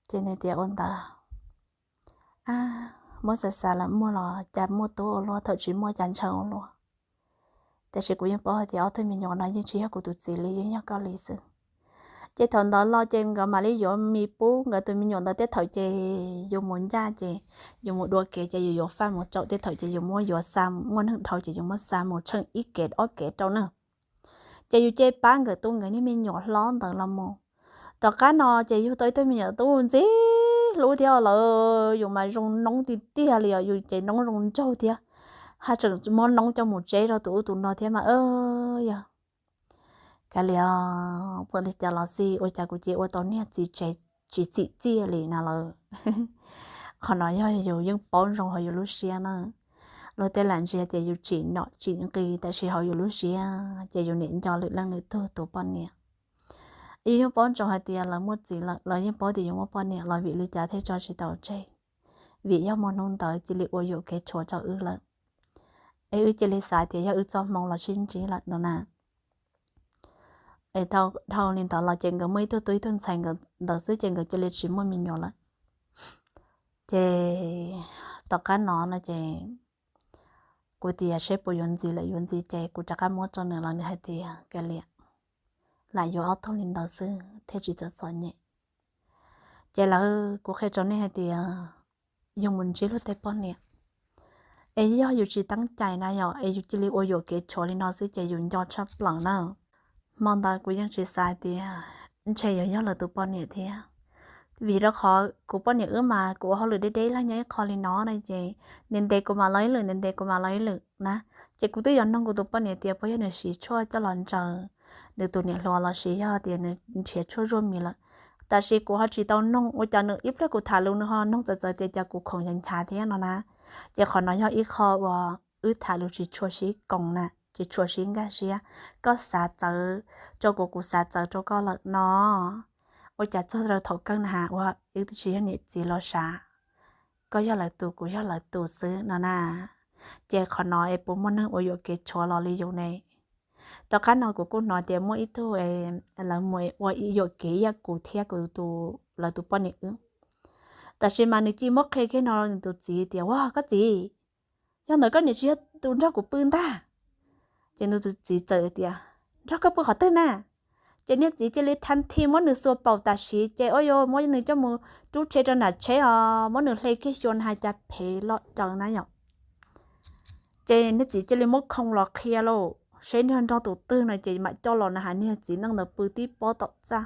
Ces nws tias ua ntawd, muab xav xav lawm muaj los cas muaj tub ua luaj, thaum tsis muaj cas ntshaw ua luaj. Tab sis kuv yeej paub hais tias ob tug me nyuam no yeej tsis yog kuv tus txiv li, yeej yog koj li xwb. Ces thaum ntawd los ces nkawd mam li yuav mis pub nkawd tus me nyuam ntawd, tej thaum ces yus mus ncaj ces yus mus dua kev ces yus yuav faj mus tsaum, tej thaum ces yus muab yuav xa, muaj neeg dhau ces yus muab xa mus tsheej ib kev ob kev rau na. Ces yus cia li pab nkawd tu nkawd niag me nyuam hlob ntawd los mus. Tom qab no ces yug tau ib tug me nyuam tub ntxim hlub thiab lawm, yus mas zoo noob tiag tiag li os, yus ces noob zoo nraug thiab, haj tseem muab noob coj mus tseb rau tus ub tus no thiab mas yog. Kav liam, txawm li cas los xij ua cas kuv cia li ua tau niag txiv tsev tsis txim txiaj li na lawm. Qhov no yog yus yeej paub zoo hauv yus lub siab na. Luag tej lam ntsia tias yus tsim nom tsim nqi, tab sis hauv yus lub siab ces yus niam nco lwm leej lwm tug tus poj niam. Yus yeej paub zoo hais tias lawv muaj txiv lawm, lawv yeej paub tias yus muaj poj niam los vim li cas thiaj tso tsis tau tseg, vim yog muaj hnub ntawd cia li ua yuam kev tshuav rau wb lawm, es wb cia li xav tias yog wb txoj hmoo los sib ntsib lawm no na. Es dhau li ntawd los ces nkawd muaj ib tug tub ib tug ntxhais nkawd ntawd xwb ces nkawd cia li tsis muaj me nyuam lawm. Ces tom qab no no ces kuv tias seb puas yuav ntxiv lawm, yuav ntxiv ces kuv rov qab muab rau nws los nws hais tias kav liam, lam yuav ob tug li ntawd xwb thiaj tsis txom txom nyem. Ces lawv, kuv qhia rau nej hais tias yus mus ntsib luag tej poj niam es yog yus tsis teeb cai na yom, es yus cia li ua yuam kev tshuav li no xwb ces yus nco tshaj plaws na. Hmo ntawd kuv yeej tsis xav tias ntshe yuav yog lawv tus poj niam thiab, vim rau qhov kuv poj niam wb mas kuv ua hauj lwm deb deb leeg nyob ib qho li no na ces nws ntes kuv mas los ib lwm, nws ntes kuv mas los ib lwm na. Ces kuv twb yuav noog kuv tus poj niam tias puas yog nws siv tshuaj coj los ntsaws nws tus niam hluas los sis yog tias nws nrhiav tshuaj zuaj mis lawm. Tab sis kuv ho tsis tau noog, ua cas nws ib pliag kuv tham lus nws ho noog txawv txawv tias cas kuv khoom nchav nchav thiab no na. Ces qhov no yog ib qho uas wb tham lus tsis tshua sib koom na, tsis tshua sib nkag siab. Koj xav txawv rau kuv, kuv xav txawv rau koj lawm no. Ua cas txog rau thaum kawg na has ua wb twb tsis yog niam txiv los sav, koj yog lawv tus kuv yog lawv tus xwb no na. Ces qhov no es puas muaj neeg ua yuam kev tshuav los li yus ne? Tom qab no kuv kuj hnov tias muaj ib tug lawv mus ua yuam kev ib yam kuv thiab kuv tus, lawv tus poj niam wb. Tab sis mas nws cia li muab qhia kiag no nws tus txiv tias ua koj txiv, yog ntawd koj niam tsis yog tus nrog kuv pw ntag. Ces nws tus txiv txawm tias nrog koj pw qhov twg na? Ces niag txiv cia li thab thi muab nws xuas paum tam sim ces ua yuav muab nws coj mus rub tsheb rau nram tsheb os, muab nws hle kiag xyuas na has cas phem loj raws na yom. Ces niag txiv cia li muab khoo los qhia lauj, seb nrog nrog tus twg no ces mam coj los na has niag txiv neej ntawd pw tib pob tom txaj.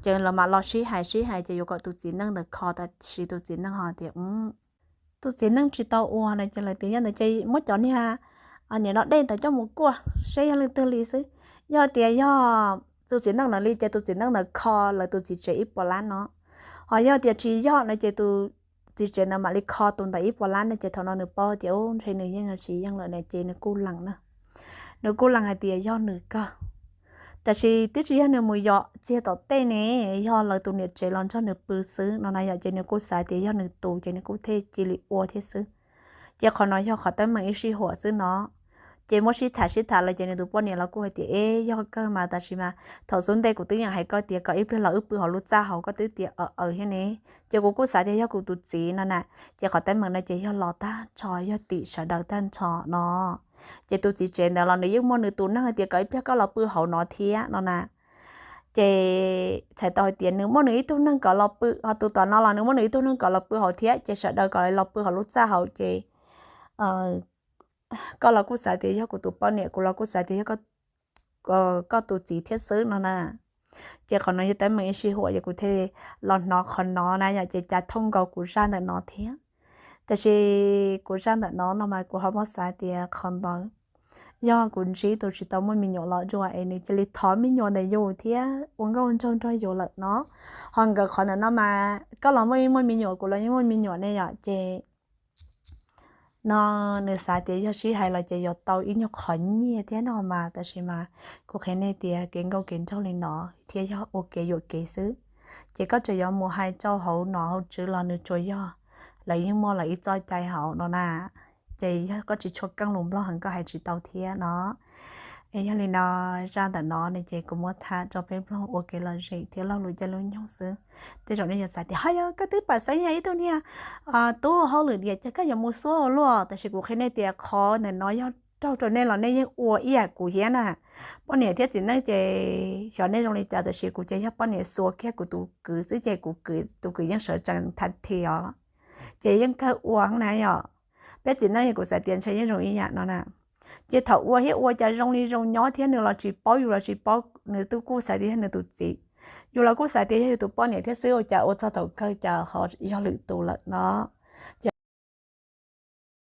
Ces lawv mam los sib hais sib hais ces yuav kom tus txiv neej ntawd kho tab sis tus txiv neej ho tias tus txiv neej tsis tau ua no ces lawv tias yog ntawd ces muab cov niag niam no dej ntawd coj mus kuaj seb yog leej twg li xwb. Yog tias yog tus txiv neej ntawd li ces tus txiv neej ntawd kho lawv tus txiv tsev ib puas lab no. Ho yog tias tsis yog no ces tus txiv tsev ntawd mam li kho tus ntawd ib puas lab no ces thaum no nws paub tias ntshe nws yeej tsis yeej lawm no ces nws kuj lees na. Nws kuj lees hais tias yog nws kawg, tab sis twb tsis yog nws mus yos txiag tom tej ne, yog lawv tus niam tsev los nrog nws pw xwb no na yom. Ces nws kuj xav tias yog nws tus ces nws kuj thiaj cia li ua thiab xwb. Ces qhov no yog qhov teeb meem ib sij huam xwb no. Ces muab sib tham sib tham los ces nws tus poj niam los kuj hais tias eb yog kawg mas tab sis mas thaum xub ntej kuv twb yeej hais koj tias kom ib pliag los wb pw hauv lub txaj hauv koj twb tias aws aws thiab ne. Ces kuv kuj xav tias yog kuv tus txiv no na. Ces qhov teeb meem no ces yog los tag nrho yog tim sawv daws tag nrho no. Ces tus txiv tsev ntawd los nws yeej muaj nws tus neeg hais tias kom ib pliag koj los pw hauv no thiab no na. Ces txhais tau hais tias nws muaj nws ib tug neeg kom los pw, ho tus tom no los nws muaj nws ib tug neeg kom los pw hauv thiab ces sawv daws kom los pw hauv lub txaj hauv ces koj los kuj xav tias yog kuv tus poj niam, kuv los kuj xav tias yog koj tus txiv thiab xwb no na. Ces qhov no yog teeb meem ib sij huam ces kuv thiaj los hnov qhov no na yom, ces cas thooj nkaus kuv zaj ntawm no thiab. Tab sis kuv zaj ntawm no no mas kuv ho muab xav tias qhov ntawd yog kuv ntsib tus tsis tau muaj me nyuam los dua es nws cia li thov me nyuam ntawm yus thiab ua nkauj nraug nrog yus lawm no. Ho nkawd qhov ntawm no mas koj los muaj muaj me nyuam, kuv los yeej muaj me nyuam ne yom, ces no nws xav tias yog sib hais los ces yuav tau ib nyuag qhov nyiaj thiab no mas, tab sis mas kuv qhia nej tias kev nkauj kev nraug li no thiab yog ua kev yuam kev xwb. Ces koj tseem yuav mus hais rau hauv nom hauv tswv los nws tsuas yog lawv yeej muaj lawv ib txoj cai hauv no na. Ces yog koj tsis tshua keej lus Nplog heev koj hais tsis tau thiab no. Es yog li no, zaj ntawm no ne ces kuv muab tham rau peb Nplog ua kev lom zem thiab laug lus caij lub nyoog xwb. Tej zaum nej yuav xav tias ho yog koj twb pam xeeb yog ib tug niag tub hauj lwm diam ces koj yuav mus xuab ua luaj, tab sis kuv qhia nej tias qhov ntawm no yog raug rau nej los nej yeej ua ib yam kuv thiab na. Poj niam thiab txiv neej ces xyov nej zoo li cas, tab sis kuv ces yog poj niam xuas kiag kuv tus kwv xwb ces kuv kwv, tus kwv yeej sawv tsees thab thi os. Ces yeej kawg ua na yom. Peb txiv neej kuv xav tias ntshe yeej zoo ib yam no na. Ces thaum ua thiab ua cas zoo li zoo nyob thiab nws los tsis paub, yus los tsis paub, nws twb kuj xav tias yog nws tus txiv, yus los kuj xav tias yog yus tus poj niam thiab xwb, ua cas ua txog thaum kawg cas ho yog lwm tus lawm no.